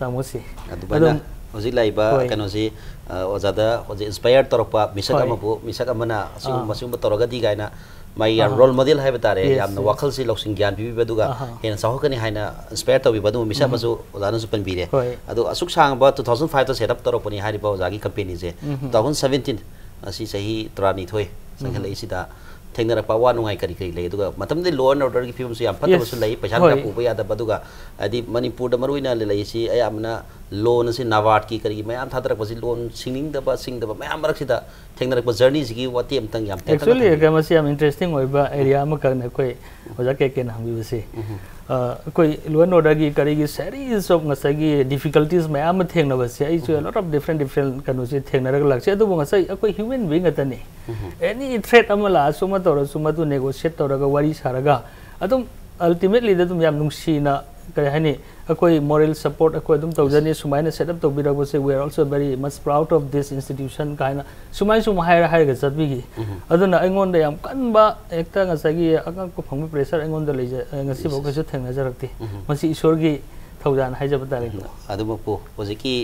ꯇꯥꯃꯣꯁꯤ꯫ ꯑꯗꯨꯃꯥꯏꯅ ꯑꯗꯨꯝ ꯍꯧꯖꯤꯛ ꯂꯥꯛꯏꯕ ꯍꯣꯏ꯫ ꯀꯩꯅꯣꯁꯤ, ꯑ, ꯑꯣꯖꯥꯗ ꯍꯧꯖꯤꯛ ꯏꯟꯁꯄꯥꯌꯔ ꯇꯧꯔꯛꯄ ꯃꯤꯁꯛ ꯍꯣꯏ꯫ ꯑꯃꯕꯨ, ꯃꯤꯁꯛ ꯑꯃꯅ ꯑꯁꯤꯒꯨꯝꯕ, ꯑꯥ꯫ ꯑꯁꯤꯒꯨꯝꯕ ꯇꯧꯔꯒꯗꯤ ꯀꯥꯏꯅ ꯃꯥꯒꯤ ꯌꯥꯝ ꯑꯍꯥ꯫ ꯔꯣꯜ ꯃꯣꯗꯦꯜ ꯍꯥꯏꯕ ꯇꯥꯔꯦ, ꯌꯦꯁ, ꯌꯥꯝꯅ ꯌꯦꯁ꯫ ꯋꯥꯈꯜꯁꯤ ꯂꯧꯁꯤꯡ ꯒ꯭ꯌꯥꯟ ꯄꯤꯕꯤꯕ, ꯑꯗꯨꯒ ꯑꯍꯥ꯫ ꯍꯦꯟꯅ ꯆꯥꯎꯈꯠꯀꯅꯤ ꯍꯥꯏꯅ ꯏꯟꯁꯄꯥꯌꯔ ꯇꯧꯕꯤꯕ ꯑꯗꯨꯒꯨꯝꯕ ꯃꯤꯁꯛ ꯎꯝ꯫ ꯑꯃꯁꯨ ꯑꯣꯖꯥꯅꯁꯨ ꯄꯟꯕꯤꯔꯦ꯫ ꯍꯣꯏ꯫ ꯑꯗꯣ ꯑꯁꯨꯛ ꯁꯥꯡꯕ two thousand five ꯇ ꯁꯦꯠ ꯑꯞ ꯇꯧꯔꯛꯄꯅꯤ ꯍꯥꯏꯔꯤꯕ ꯑꯣꯖꯥꯒꯤ ꯀꯝꯄꯦꯅꯤꯁꯦ꯫ ꯎꯝ꯫ Two thousand seventeen, ꯉꯁꯤ ꯆꯍꯤ ꯇꯔꯥꯅꯤꯊꯣꯏ ꯎꯝ꯫ ꯆꯪꯁꯤꯜꯂꯛꯏꯁꯤꯗ ꯊꯦꯡꯅꯔꯛꯄ ꯑꯋꯥ ꯅꯨꯡꯉꯥꯏ ꯀꯔꯤ ꯀꯔꯤ ꯂꯩ? ꯑꯗꯨꯒ ꯃꯇꯝꯗꯨꯗꯤ ꯂꯣ ꯑꯦꯟ ꯑꯣꯔꯗꯔꯒꯤ ꯐꯤꯕꯝꯁꯨ ꯌꯥꯝ ꯐꯠꯇꯕꯁꯨ ꯌꯦꯁ꯫ ꯂꯩ, ꯄꯩꯁꯥ ꯅꯨꯡꯁꯥ ꯍꯣꯏ꯫ ꯄꯨꯕ ꯌꯥꯗꯕ, ꯑꯗꯨꯒ ꯍꯥꯏꯗꯤ ꯃꯅꯤꯄꯨꯔꯗ ꯃꯔꯨꯑꯣꯏꯅ ꯂꯩꯔꯤꯁꯤ ꯑꯌꯥꯝꯕꯅ ꯂꯣꯟ ꯑꯁꯤ ꯅꯕꯥꯔꯗꯀꯤ ꯀꯔꯤꯒꯤ ꯃꯌꯥꯝ ꯊꯥꯗꯔꯛꯄꯁꯤ, ꯂꯣꯟ ꯁꯤꯡꯅꯤꯡꯗꯕ, ꯁꯤꯡꯗꯕ ꯃꯌꯥꯝ ꯃꯔꯛꯁꯤꯗ ꯊꯦꯡꯅꯔꯛꯄ ꯖꯔꯅꯤꯁꯤꯒꯤ ꯋꯥꯇꯦꯝ ꯑꯝꯇꯪ ꯌꯥꯝ ꯇꯦꯟꯇꯛꯅ ꯑꯦꯛꯆꯨꯋꯦꯂꯤ ꯊꯝꯕꯤꯌꯨ꯫ ꯀꯩ ꯃꯁꯤ ꯌꯥꯝ ꯏꯟꯇꯔꯦꯁꯇꯤꯡ ꯑꯣꯏꯕ ꯎꯝ꯫ ꯑꯦꯔꯤꯌꯥ ꯑꯃꯈꯛꯅ ꯑꯩꯈꯣꯏ ꯑꯣꯖꯥ ꯀꯦ ꯀꯦꯅ ꯍꯪꯕꯤꯕꯁꯤ꯫ ꯎꯝ꯫ ꯑ, ꯑꯩꯈꯣꯏ ꯂꯣ ꯑꯦꯟ ꯑꯣꯔꯗꯔꯒꯤ ꯀꯔꯤꯒꯤ series of ꯉꯁꯥꯏꯒꯤ ꯗꯤꯐꯤꯀꯜꯇꯤꯁ ꯃꯌꯥꯝ ꯑꯃ ꯊꯦꯡꯅꯕꯁꯦ ꯑꯩꯁꯨ ꯎꯝ꯫ A lot of different different ꯀꯩꯅꯣꯁꯦ ꯊꯦꯡꯅꯔꯒ ꯂꯥꯛꯆꯩ꯫ ꯑꯗꯨꯕꯨ ꯉꯁꯥꯏ ꯑꯩꯈꯣꯏ ꯍ꯭ꯌꯨꯃꯦꯟ ꯕꯤꯡ ꯉꯥꯛꯇꯅꯤ꯫ ꯎꯝ꯫ ꯑꯦꯅꯤ ꯊ꯭ꯔꯦꯠ ꯑꯃ ꯂꯥꯛꯑꯁꯨ ꯑꯃ ꯇꯧꯔꯁꯨ ꯃꯗꯨ ꯅꯦꯒꯣꯁꯤꯌꯦꯠ ꯇꯧꯔꯒ ꯋꯥꯔꯤ ꯁꯥꯔꯒ ꯑꯗꯨꯝ ꯑꯜꯇꯤꯃꯦꯠꯂꯤꯗ ꯑꯗꯨꯝ ꯌꯥꯝ ꯅꯨꯡꯁꯤꯅ ꯀꯔꯤ ꯍꯥꯏꯅꯤ ꯑꯩꯈꯣꯏ ꯃꯣꯔꯦꯜ ꯁꯄꯣꯔꯠ ꯑꯩꯈꯣꯏ ꯑꯗꯨꯝ ꯇꯧꯖꯅꯤ꯫ ꯁꯨꯃꯥꯏꯅ ꯁꯦꯠ ꯑꯞ ꯇꯧꯕꯤꯔꯛꯄꯁꯦ, we are also very much proud of this institution ꯀꯥꯏꯅ ꯁꯨꯃꯥꯏ ꯁꯨꯝ ꯍꯥꯏꯔ ꯍꯥꯏꯔꯒ ꯆꯠꯄꯤꯈꯤ꯫ ꯎꯝ꯫ ꯑꯗꯨꯅ ꯑꯩꯉꯣꯟꯗ ꯌꯥꯝ ꯀꯟꯕ ꯍꯦꯛꯇ ꯉꯁꯥꯏꯒꯤ ꯑꯉꯛꯄ ꯐꯪꯕ ꯄ꯭ꯔꯦꯁꯔ ꯑꯩꯉꯣꯟꯗ ꯂꯩꯖ-, ꯑ, ꯉꯁꯤꯐꯥꯎ ꯌꯦꯁ꯫ ꯀꯩꯁꯨ ꯊꯦꯡꯅꯖꯔꯛꯇꯦ꯫ ꯎꯝ꯫ ꯃꯁꯤ ꯏꯁꯣꯔꯒꯤ ꯊꯧꯖꯥꯜ ꯍꯥꯏꯖꯕ ꯇꯥꯔꯦꯀꯣ꯫ ꯎꯝ꯫ ꯑꯗꯨꯃꯛꯄꯨ ꯍꯧꯖꯤꯛꯀꯤ,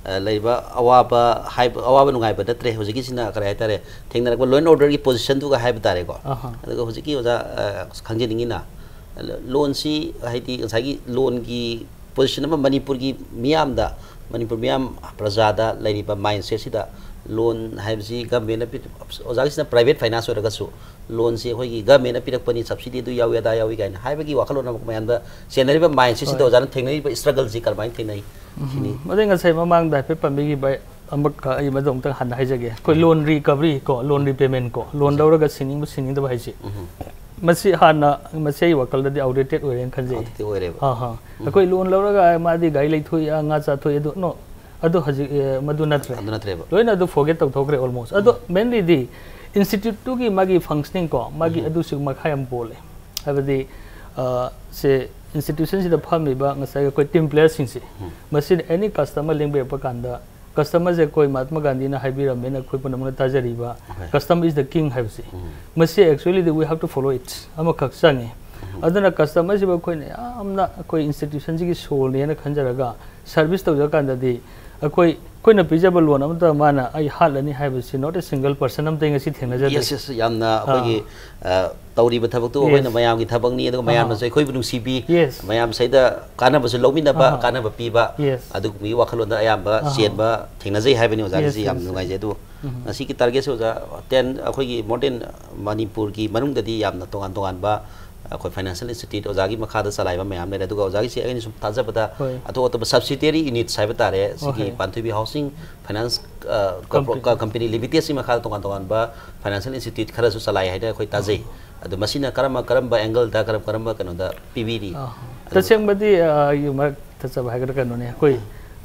ꯑ, ꯂꯩꯔꯤꯕ ꯑꯋꯥꯕ ꯍꯥꯏꯕ, ꯑꯋꯥꯕ ꯅꯨꯡꯉꯥꯏꯕ ꯅꯠꯇ꯭ꯔꯦ, ꯍꯧꯖꯤꯛꯀꯤꯁꯤꯅ ꯀꯔꯤ ꯍꯥꯏꯇꯥꯔꯦ, ꯊꯦꯡꯅꯔꯛꯄ ꯂꯣ ꯑꯦꯟ ꯑꯣꯔꯗꯔꯒꯤ ꯄꯣꯖꯤꯁꯟꯗꯨꯒ ꯍꯥꯏꯕ ꯇꯥꯔꯦꯀꯣ꯫ ꯑꯍꯥ꯫ ꯑꯗꯨꯒ ꯍꯧꯖꯤꯛꯀꯤ ꯑꯣꯖꯥ, ꯑ, ꯈꯪꯖꯅꯤꯡꯉꯤꯅ, ꯂꯣꯟꯁꯤ ꯍꯥꯏꯗꯤ ꯉꯁꯥꯏꯒꯤ ꯂꯣꯟꯒꯤ ꯄꯣꯖꯤꯁꯟ ꯑꯃ ꯃꯅꯤꯄꯨꯔꯒꯤ ꯃꯤꯌꯥꯝꯗ, ꯃꯅꯤꯄꯨꯔ ꯃꯤꯌꯥꯝ ꯄ꯭ꯔꯖꯥꯗ ꯂꯩꯔꯤꯕ ꯃꯥꯏꯟꯁꯦꯠꯁꯤꯗ ꯂꯣꯟ ꯍꯥꯏꯕꯁꯤ ꯒꯃꯦꯟꯅ ꯄꯤ-, ꯑꯣꯖꯥꯒꯤꯁꯤꯅ ꯄ꯭ꯔꯥꯏꯚꯦꯠ ꯐꯥꯏꯅꯥꯟꯁ ꯑꯣꯏꯔꯒꯁꯨ ꯂꯣꯟꯁꯤ ꯑꯩꯈꯣꯏꯒꯤ ꯒꯃꯦꯟꯅ ꯄꯤꯔꯛꯄꯅꯤ, ꯁꯕꯁꯤꯗꯤ ꯑꯗꯨ ꯌꯥꯎꯏ, ꯑꯗꯥ ꯌꯥꯎꯏ ꯀꯥꯏꯅ ꯍꯥꯏꯕꯒꯤ ꯋꯥꯈꯜꯂꯣꯟ ꯑꯃ ꯃꯌꯥꯝꯗ ꯆꯦꯟꯅꯔꯤꯕ ꯃꯥꯏꯟꯁꯦꯠꯁꯤꯗ ꯍꯣꯏ꯫ ꯑꯣꯖꯥꯅ ꯊꯦꯡꯅꯔꯤꯕ ꯏꯁꯇ꯭ꯔꯒꯜꯁꯤ ꯀꯔꯝꯍꯥꯏꯅ ꯊꯦꯡꯅꯩ? ꯎꯝ꯫ ꯁꯤꯅꯤ꯫ ꯑꯗꯩ ꯉꯁꯥꯏ ꯃꯃꯥꯡꯗ ꯍꯥꯏꯐꯦꯠ ꯄꯟꯕꯤꯈꯤꯕ ꯑꯃꯈꯛ ꯑꯩ ꯃꯗꯨ ꯑꯃꯨꯛꯇꯪ ꯍꯥꯟꯅ ꯍꯥꯏꯖꯒꯦ꯫ ꯑꯩꯈꯣꯏ ꯎꯝ꯫ ꯂꯣꯟ ꯔꯤꯀꯚꯔꯤ ꯀꯣ, ꯂꯣꯟ ꯎꯝ꯫ ꯔꯤꯄꯦꯃꯦꯟ ꯀꯣ, ꯂꯣꯟ ꯎꯝ꯫ ꯂꯧꯔꯒ ꯁꯤꯡꯅꯤꯡꯕ ꯁꯤꯡꯅꯤꯡꯗꯕ ꯍꯥꯏꯁꯤ ꯎꯝ꯫ ꯃꯁꯤ ꯍꯥꯟꯅ, ꯃꯁꯤ ꯑꯩ ꯋꯥꯈꯜꯗꯗꯤ ꯑꯥꯎꯠꯗꯦꯇꯦꯠ ꯑꯣꯏꯔꯦꯅ ꯈꯟꯖꯩ꯫ ꯑꯥꯎꯠꯗꯦꯇꯦꯠ ꯑꯣꯏꯔꯦꯕ꯫ ꯑꯥ, ꯍꯥ꯫ ꯎꯝ꯫ ꯑꯩꯈꯣꯏ ꯂꯣꯟ ꯂꯧꯔꯒ ꯃꯥꯗꯤ ꯒꯥꯔꯤ ꯂꯩꯊꯣꯛꯏ, ꯑꯥ, ꯉꯥ ꯆꯥꯊꯣꯛꯏ, ꯑꯗꯨ, ꯅꯣ, ꯑꯗꯨ ꯍꯧꯖꯤꯛ, ꯑꯦ, ꯃꯗꯨ ꯅꯠꯇ꯭ꯔꯦ꯫ ꯑꯗꯨ ꯅꯠꯇ꯭ꯔꯦꯕ꯫ ꯂꯣꯏꯅ ꯑꯗꯨ ꯐꯣꯔꯒꯦꯠ ꯇꯧꯊꯣꯛꯈ꯭ꯔꯦ ꯑꯣꯜꯃꯣꯁ꯫ ꯑꯗꯣ ꯎꯝ꯫ ꯃꯦꯟꯂꯤꯗꯤ ꯏꯟꯁꯇꯤꯇ꯭ꯌꯨꯠꯇꯨꯒꯤ ꯃꯥꯒꯤ ꯐꯪꯁꯅꯤꯡ ꯀꯣ, ꯃꯥꯒꯤ ꯎꯝ꯫ ꯑꯗꯨꯁꯨ ꯃꯈꯥ ꯌꯥꯝ ꯄꯣꯜꯂꯦ꯫ ꯍꯥꯏꯕꯗꯤ, ꯑ, ꯁꯦ ꯏꯟꯁꯇꯤꯇ꯭ꯌꯨꯁꯟꯁꯤꯗ ꯐꯝꯃꯤꯕ ꯉꯁꯥꯏꯒꯤ ꯑꯩꯈꯣꯏ ꯇꯤꯝ ꯄ꯭ꯂꯦꯌꯔꯁꯤꯡꯁꯦ, ꯎꯝ꯫ ꯃꯁꯤꯅ ꯑꯦꯅꯤ ꯀꯁꯇꯃꯔ ꯂꯦꯡꯕꯤꯔꯛꯄ ꯀꯥꯟꯗ ꯀꯁꯇꯃꯔꯁꯦ ꯑꯩꯈꯣꯏ ꯃꯍꯥꯇꯃꯥ ꯒꯥꯟꯙꯤꯅ ꯍꯥꯏꯕꯤꯔꯝꯃꯦꯅ ꯑꯩꯈꯣꯏ ꯄꯨꯝꯅꯃꯛꯅ ꯇꯥꯖꯔꯤꯕ, "Custom is the king" ꯍꯥꯏꯕꯁꯦ, ꯃꯁꯤ actually we have to follow it, ꯑꯃꯈꯛ ꯆꯪꯉꯤ꯫ ꯑꯗꯨꯅ ꯀꯁꯇꯃꯔꯁꯤꯕꯨ ꯑꯩꯈꯣꯏꯅ ꯌꯥꯝꯅ ꯑꯩꯈꯣꯏ ꯏꯟꯁꯇꯤꯇ꯭ꯌꯨꯁꯟꯁꯤꯒꯤ ꯁꯣꯜꯅꯦꯅ ꯈꯟꯖꯔꯒ ꯁꯔꯚꯤꯁ ꯇꯧꯖꯔꯀꯥꯟꯗꯗꯤ ꯑꯩꯈꯣꯏ, ꯑꯩꯈꯣꯏꯅ ꯄꯤꯖꯕ ꯂꯣꯟ ꯑꯃꯇ ꯃꯥꯅ ꯑꯩ ꯍꯥꯠꯂꯅꯤ ꯍꯥꯏꯕꯁꯤ not a single person ꯑꯃꯇ ꯑꯩ ꯉꯁꯤ ꯊꯦꯡꯅꯖꯗ꯭ꯔꯤ꯫ Yes, yes, ꯌꯥꯝꯅ ꯑꯩꯈꯣꯏꯒꯤ, ꯑ, ꯇꯧꯔꯤꯕ ꯊꯕꯛꯇꯨ ꯑꯩꯈꯣꯏꯅ Yes. ꯃꯌꯥꯝꯒꯤ ꯊꯕꯛꯅꯤ, ꯑꯗꯨꯒ ꯑꯍꯥ꯫ ꯃꯌꯥꯝꯅꯁꯨ ꯑꯩꯈꯣꯏꯕꯨ ꯅꯨꯡꯁꯤꯕꯤ, Yes. ꯃꯌꯥꯝꯁꯤꯗ ꯀꯥꯟꯅꯕꯁꯨ ꯂꯧꯃꯤꯟꯅꯕ, ꯑꯍꯥ꯫ ꯀꯥꯟꯅꯕ ꯄꯤꯕ, Yes. ꯑꯗꯨꯒꯨꯝꯕꯒꯤ ꯋꯥꯈꯜꯂꯣꯟꯗ ꯑꯌꯥꯝꯕ ꯑꯍꯥ꯫ ꯆꯦꯟꯕ ꯊꯦꯡꯅꯖꯩ ꯍꯥꯏꯕꯅꯤ꯫ ꯑꯣꯖꯥꯒꯤꯁꯤ Yes, ꯌꯥꯝ yes, ꯅꯨꯡꯉꯥꯏꯖꯩ꯫ yes. ꯑꯗꯨꯕꯨ ꯎꯝ꯫ ꯉꯁꯤꯒꯤ ꯇꯥꯔꯒꯦꯠꯁꯦ ꯑꯣꯖꯥ, ꯇꯦꯟ, ꯑꯩꯈꯣꯏꯒꯤ more than ꯃꯅꯤꯄꯨꯔꯒꯤ ꯃꯅꯨꯡꯗꯗꯤ ꯌꯥꯝꯅ ꯇꯣꯉꯥꯟ ꯇꯣꯉꯥꯟꯕ ꯑꯩꯈꯣꯏ ꯐꯥꯏꯅꯥꯟꯁꯤꯌꯦꯜ ꯏꯟꯁꯇꯤꯇ꯭ꯌꯨꯠ ꯑꯣꯖꯥꯒꯤ ꯃꯈꯥꯗ ꯆꯂꯥꯏꯕ ꯃꯌꯥꯝ ꯂꯩꯔꯦ꯫ ꯑꯗꯨꯒ ꯑꯣꯖꯥꯒꯤꯁꯤ ꯑꯩꯅ ꯁꯨꯝ ꯊꯥꯖꯕꯗ ꯍꯣꯏ꯫ ꯑꯇꯣꯞ ꯑꯇꯣꯞꯄ subsidiary units ꯍꯥꯏꯕ ꯇꯥꯔꯦ, ꯁꯤꯒꯤ ꯍꯣꯏ꯫ ꯄꯥꯟꯊꯣꯏꯕꯤ ꯍꯥꯎꯁꯤꯡ ꯐꯥꯏꯅꯥꯟꯁ, ꯑ, ꯀꯣꯔꯄꯣ-, Company꯫ ꯀ-, ꯀꯝꯄꯦꯅꯤ ꯂꯤꯃꯤꯇꯦꯗꯁꯤ ꯃꯈꯥꯗ ꯇꯣꯉꯥꯟ ꯇꯣꯉꯥꯟꯕ ꯐꯥꯏꯅꯥꯟꯁꯤꯌꯦꯜ ꯏꯟꯁꯇꯤꯇ꯭ꯌꯨꯠ ꯈꯔꯁꯨ ꯆꯂꯥꯏ ꯍꯥꯏꯅ ꯑꯩꯈꯣꯏ ꯇꯥꯖꯩ꯫ ꯑꯗꯣ ꯃꯁꯤꯅ ꯀꯔꯝꯕ, ꯀꯔꯝꯕ ꯑꯦꯡꯒꯜꯗ, ꯀꯔꯝ ꯀꯔꯝꯕ ꯀꯩꯅꯣꯗ ꯄꯤꯕꯤꯔꯤ? ꯑꯍꯣꯏ꯫ ꯑꯗꯨ ꯇꯁꯦꯡꯕꯗꯤ, ꯑ, ꯑꯩꯒꯤ ꯃꯔꯛ ꯊꯠꯆꯕ ꯍꯥꯏꯒꯗ꯭ꯔꯥ ꯀꯩꯅꯣꯅꯦ, ꯑꯩꯈꯣꯏ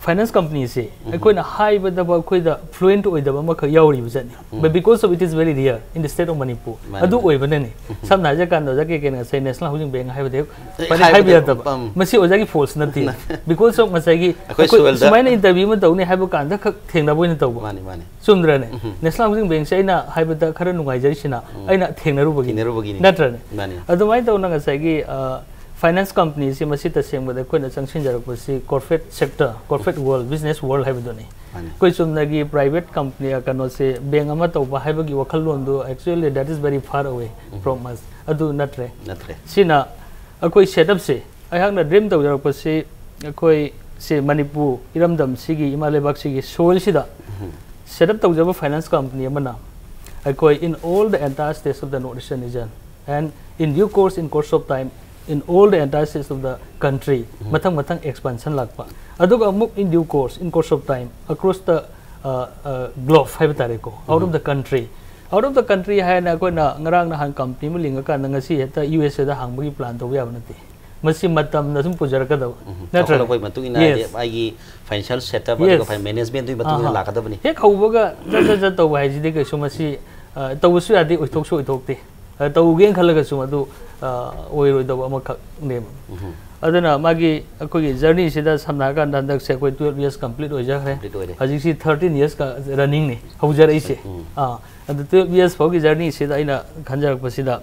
ꯐꯥꯏꯅꯥꯟꯁ ꯀꯝꯄꯅꯤꯁꯤ ꯎꯝ꯫ ꯑꯩꯈꯣꯏꯅ ꯍꯥꯏꯕꯗꯕ ꯑꯩꯈꯣꯏꯗ ꯐ꯭ꯂꯨꯑꯦꯟꯠ ꯑꯣꯏꯗꯕ ꯑꯃꯈꯛ ꯌꯥꯎꯔꯤꯕ ꯖꯥꯠꯅꯤ꯫ ꯎꯝ꯫ But because of it is very rare in the state of Manipur꯫ ꯃꯥꯅꯤ, ꯑꯗꯨ ꯃꯥꯅꯤ꯫ ꯑꯣꯏꯕꯅꯅꯤ꯫ ꯎꯝ꯫ ꯁꯝꯅ ꯍꯥꯏꯖꯔꯀꯥꯟꯗ ꯑꯣꯖꯥ ꯀꯦ ꯀꯦꯅ ꯉꯁꯥꯏ ꯅꯦꯁꯅꯦꯜ ꯍꯥꯎꯁꯤꯡ ꯕꯦꯡ ꯍꯥꯏꯕꯗꯤ ꯑꯦ, ꯐꯅꯤ ꯍꯥꯏꯕ ꯍꯥꯏꯕꯗꯤ ꯌꯥꯗꯕ꯫ ꯎꯝ꯫ ꯃꯁꯤ ꯑꯣꯖꯥꯒꯤ ꯐꯣꯜꯁ ꯅꯠꯇꯦ꯫ ꯅꯠꯇꯦ꯫ Because of ꯉꯁꯥꯏꯒꯤ ꯑꯩꯈꯣꯏ ꯑꯩꯈꯣꯏ ꯁꯣꯏꯜꯗ꯫ ꯁꯨꯃꯥꯏꯅ ꯏꯟꯇꯔꯚ꯭ꯌꯨ ꯑꯃ ꯇꯧꯅꯤ ꯍꯥꯏꯕ ꯀꯥꯟꯗ ꯈꯛ ꯊꯦꯡꯅꯕ ꯑꯣꯏꯅ ꯇꯧꯕ꯫ ꯃꯥꯅꯤ, ꯃꯥꯅꯤ꯫ ꯆꯨꯝꯗ꯭ꯔꯅꯦ? ꯎꯝ꯫ ꯅꯦꯁꯅꯦꯜ ꯍꯥꯎꯁꯤꯡ ꯕꯦꯡꯁꯦ ꯑꯩꯅ ꯍꯥꯏꯕꯗ ꯈꯔ ꯅꯨꯡꯉꯥꯏꯖꯔꯤꯁꯤꯅ ꯎꯝ꯫ ꯑꯩꯅ ꯊꯦꯡꯅꯔꯨꯕꯒꯤ꯫ ꯊꯦꯡꯅꯔꯨꯕꯒꯤ꯫ ꯅꯠꯇ꯭ꯔꯅꯦ? ꯃꯥꯅꯤ꯫ ꯑꯗꯨꯃꯥꯏꯅ ꯇꯧꯅ ꯉꯁꯥꯏꯒꯤ, ꯑ, ꯐꯥꯏꯅꯥꯟꯁ ꯀꯝꯄꯅꯤꯁꯤ ꯃꯁꯤ ꯇꯁꯦꯡꯕꯗ ꯑꯩꯈꯣꯏꯅ ꯆꯪꯁꯤꯟꯖꯔꯛꯄꯁꯤ corporate sector, corporate world, business world ꯍꯥꯏꯕꯗꯨꯅꯤ꯫ ꯃꯥꯅꯤ꯫ ꯑꯩꯈꯣꯏ ꯆꯨꯝꯅꯒꯤ ꯄ꯭ꯔꯥꯏꯚꯦꯠ ꯀꯝꯄꯅꯤ, ꯑ, ꯀꯩꯅꯣꯁꯦ, ꯕꯦꯡ ꯑꯃ ꯇꯧꯕ ꯍꯥꯏꯕꯒꯤ ꯋꯥꯈꯜꯂꯣꯟꯗꯨ actually that is very far away um. From us꯫ ꯑꯗꯨ ꯅꯠꯇ꯭ꯔꯦ꯫ ꯅꯠꯇ꯭ꯔꯦ꯫ ꯁꯤꯅ ꯑꯩꯈꯣꯏ ꯁꯦꯠꯑꯞꯁꯦ ꯑꯩꯍꯥꯛꯅ ꯗ꯭ꯔꯤꯝ ꯇꯧꯖꯔꯛꯄꯁꯤ ꯑꯩꯈꯣꯏ ꯁꯤ ꯃꯅꯤꯄꯨꯔ ꯏꯔꯝꯗꯝꯁꯤꯒꯤ ꯏꯃꯥ ꯂꯩꯕꯥꯛꯁꯤꯒꯤ ꯁꯣꯏꯜꯁꯤꯗ ꯎꯝ꯫ Set up ꯇꯧꯖꯕ ꯐꯥꯏꯅꯥꯟꯁ ꯀꯝꯄꯅꯤ ꯑꯃꯅ ꯑꯩꯈꯣꯏ in all the entire states of the North Eastern region and in due course, in course of time, in all the entire states of the country, ꯎꯝ꯫ ꯃꯊꯪ ꯃꯊꯪ expansion ꯂꯥꯛꯄ꯫ ꯑꯗꯨꯒ ꯑꯃꯨꯛ in due course, in course of time, across the, uh, uh, globe ꯍꯥꯏꯕ ꯇꯥꯔꯦꯀꯣ, out of um. The country꯫ Out of the country ꯍꯥꯏꯅ ꯑꯩꯈꯣꯏꯅ ꯉꯔꯥꯡ ꯅꯍꯥꯟ ꯀꯝꯄꯅꯤ ꯑꯃ ꯂꯤꯡꯉꯀꯥꯟꯗ ꯉꯁꯤ ꯍꯦꯛꯇ ꯌꯨ ꯑꯦꯁ ꯑꯦꯗ ꯍꯥꯡꯕꯒꯤ ꯄ꯭ꯂꯥꯟ ꯇꯧꯕ ꯌꯥꯕ ꯅꯠꯇꯦ꯫ ꯃꯁꯤ ꯃꯇꯝꯅ ꯁꯨꯝ ꯄꯨꯖꯔꯛꯀꯗꯕ, ꯎꯝ꯫ ꯅꯠꯇ꯭ꯔꯅꯦ? ꯆꯥꯎꯈꯠꯂꯛꯄꯒꯤ ꯃꯇꯨꯡ ꯏꯟꯅ ꯍꯥꯏꯗꯤ Yes꯫ ꯃꯥꯒꯤ ꯐꯥꯏꯅꯥꯟꯁꯤꯌꯦꯜ ꯁꯦꯠꯑꯞ ꯑꯗꯨꯒ Yes꯫ ꯐꯥꯏ-, ꯃꯦꯅꯦꯖꯃꯦꯟꯗꯨꯒꯤ ꯃꯇꯨꯡ ꯏꯟꯅ ꯑꯍꯥ꯫ ꯂꯥꯛꯀꯗꯕꯅꯤ꯫ ꯍꯦꯛ ꯍꯧꯕꯒ ꯖꯠ ꯖꯠ ꯖꯠ ꯇꯧꯕ ꯍꯥꯏꯁꯤꯗꯤ ꯀꯩꯁꯨ ꯃꯁꯤ, ꯑ, ꯇꯧꯕꯁꯨ ꯌꯥꯗꯦ, ꯑꯣꯏꯊꯣꯛꯁꯨ ꯑꯣꯏꯊꯣꯛꯇꯦ꯫ ꯑ, ꯇꯧꯒꯦꯅ ꯈꯜꯂꯒꯁꯨ ꯃꯗꯨ, ꯑ, ꯑꯣꯏꯔꯣꯏꯗꯕ ꯑꯃꯈꯛꯅꯦꯕ꯫ ꯎꯝ꯫ ꯑꯗꯨꯅ ꯃꯥꯒꯤ ꯑꯩꯈꯣꯏꯒꯤ ꯖꯔꯅꯤꯁꯤꯗ ꯁꯝꯅ ꯍꯥꯏꯔꯀꯥꯟꯗ ꯍꯟꯗꯛꯁꯦ ꯑꯩꯈꯣꯏ twelve years complete ꯑꯣꯏꯖꯈ꯭ꯔꯦ꯫ Complete ꯑꯣꯏꯔꯦ꯫ ꯍꯧꯖꯤꯛꯁꯤ thirteen years running ꯅꯤ, ꯍꯧꯖꯔꯛꯏꯁꯦ꯫ ꯎꯝ꯫ ꯑꯥ, ꯑꯗꯨ twelve years ꯐꯥꯎꯒꯤ ꯖꯔꯅꯤꯁꯤꯗ ꯑꯩꯅ ꯈꯟꯖꯔꯛꯄꯁꯤꯗ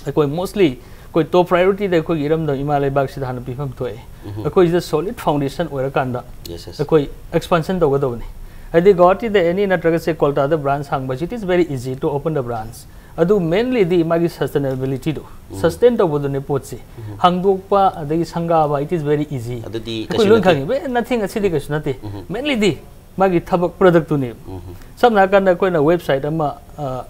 ꯑꯩꯈꯣꯏ mostly ꯑꯩꯈꯣꯏ top priority ꯗ ꯑꯩꯈꯣꯏꯒꯤ ꯏꯔꯝꯗꯝ ꯏꯃꯥ ꯂꯩꯕꯥꯛꯁꯤꯗ ꯍꯥꯟꯅ ꯄꯤꯐꯝ ꯊꯣꯛꯑꯦ꯫ ꯎꯝ꯫ ꯑꯩꯈꯣꯏꯁꯤꯗ solid foundation ꯑꯣꯏꯔꯀꯥꯟꯗ Yes, yes. ꯑꯩꯈꯣꯏ expansion ꯇꯧꯒꯗꯕꯅꯤ꯫ ꯍꯥꯏꯗꯤ ꯒꯧꯍꯥꯇꯤꯗ any ꯅꯠꯇ꯭ꯔꯒ ꯁꯦ ꯀꯣꯜꯀꯇꯥꯗ branch ꯍꯥꯡꯕꯁꯤ, it is very easy to open the branch꯫ ꯑꯗꯨ mainly ꯗꯤ ꯃꯥꯒꯤ sustainability ꯗꯣ, ꯎꯝ꯫ sustain ꯇꯧꯕꯗꯨꯅꯦ ꯄꯣꯠꯁꯤ꯫ ꯎꯝ꯫ ꯍꯥꯡꯗꯣꯛꯄ ꯑꯗꯒꯤ ꯁꯪꯒꯥꯕ, it is very easy꯫ ꯑꯗꯨꯗꯤ ꯑꯩꯈꯣꯏ ꯀꯩꯁꯨ ꯂꯣꯏ ꯅꯠꯇꯦ꯫ ꯈꯪꯉꯤ, very nothing, ꯑꯁꯤꯗꯤ ꯀꯩꯁꯨ ꯅꯠꯇꯦ꯫ ꯎꯝ꯫ Mainly ꯗꯤ ꯃꯥꯒꯤ ꯊꯕꯛ product ꯇꯨꯅꯦꯕ꯫ ꯎꯝ꯫ ꯁꯝꯅ ꯍꯥꯏꯔꯀꯥꯟꯗ ꯑꯩꯈꯣꯏꯅ website ꯑꯃ, ꯑ,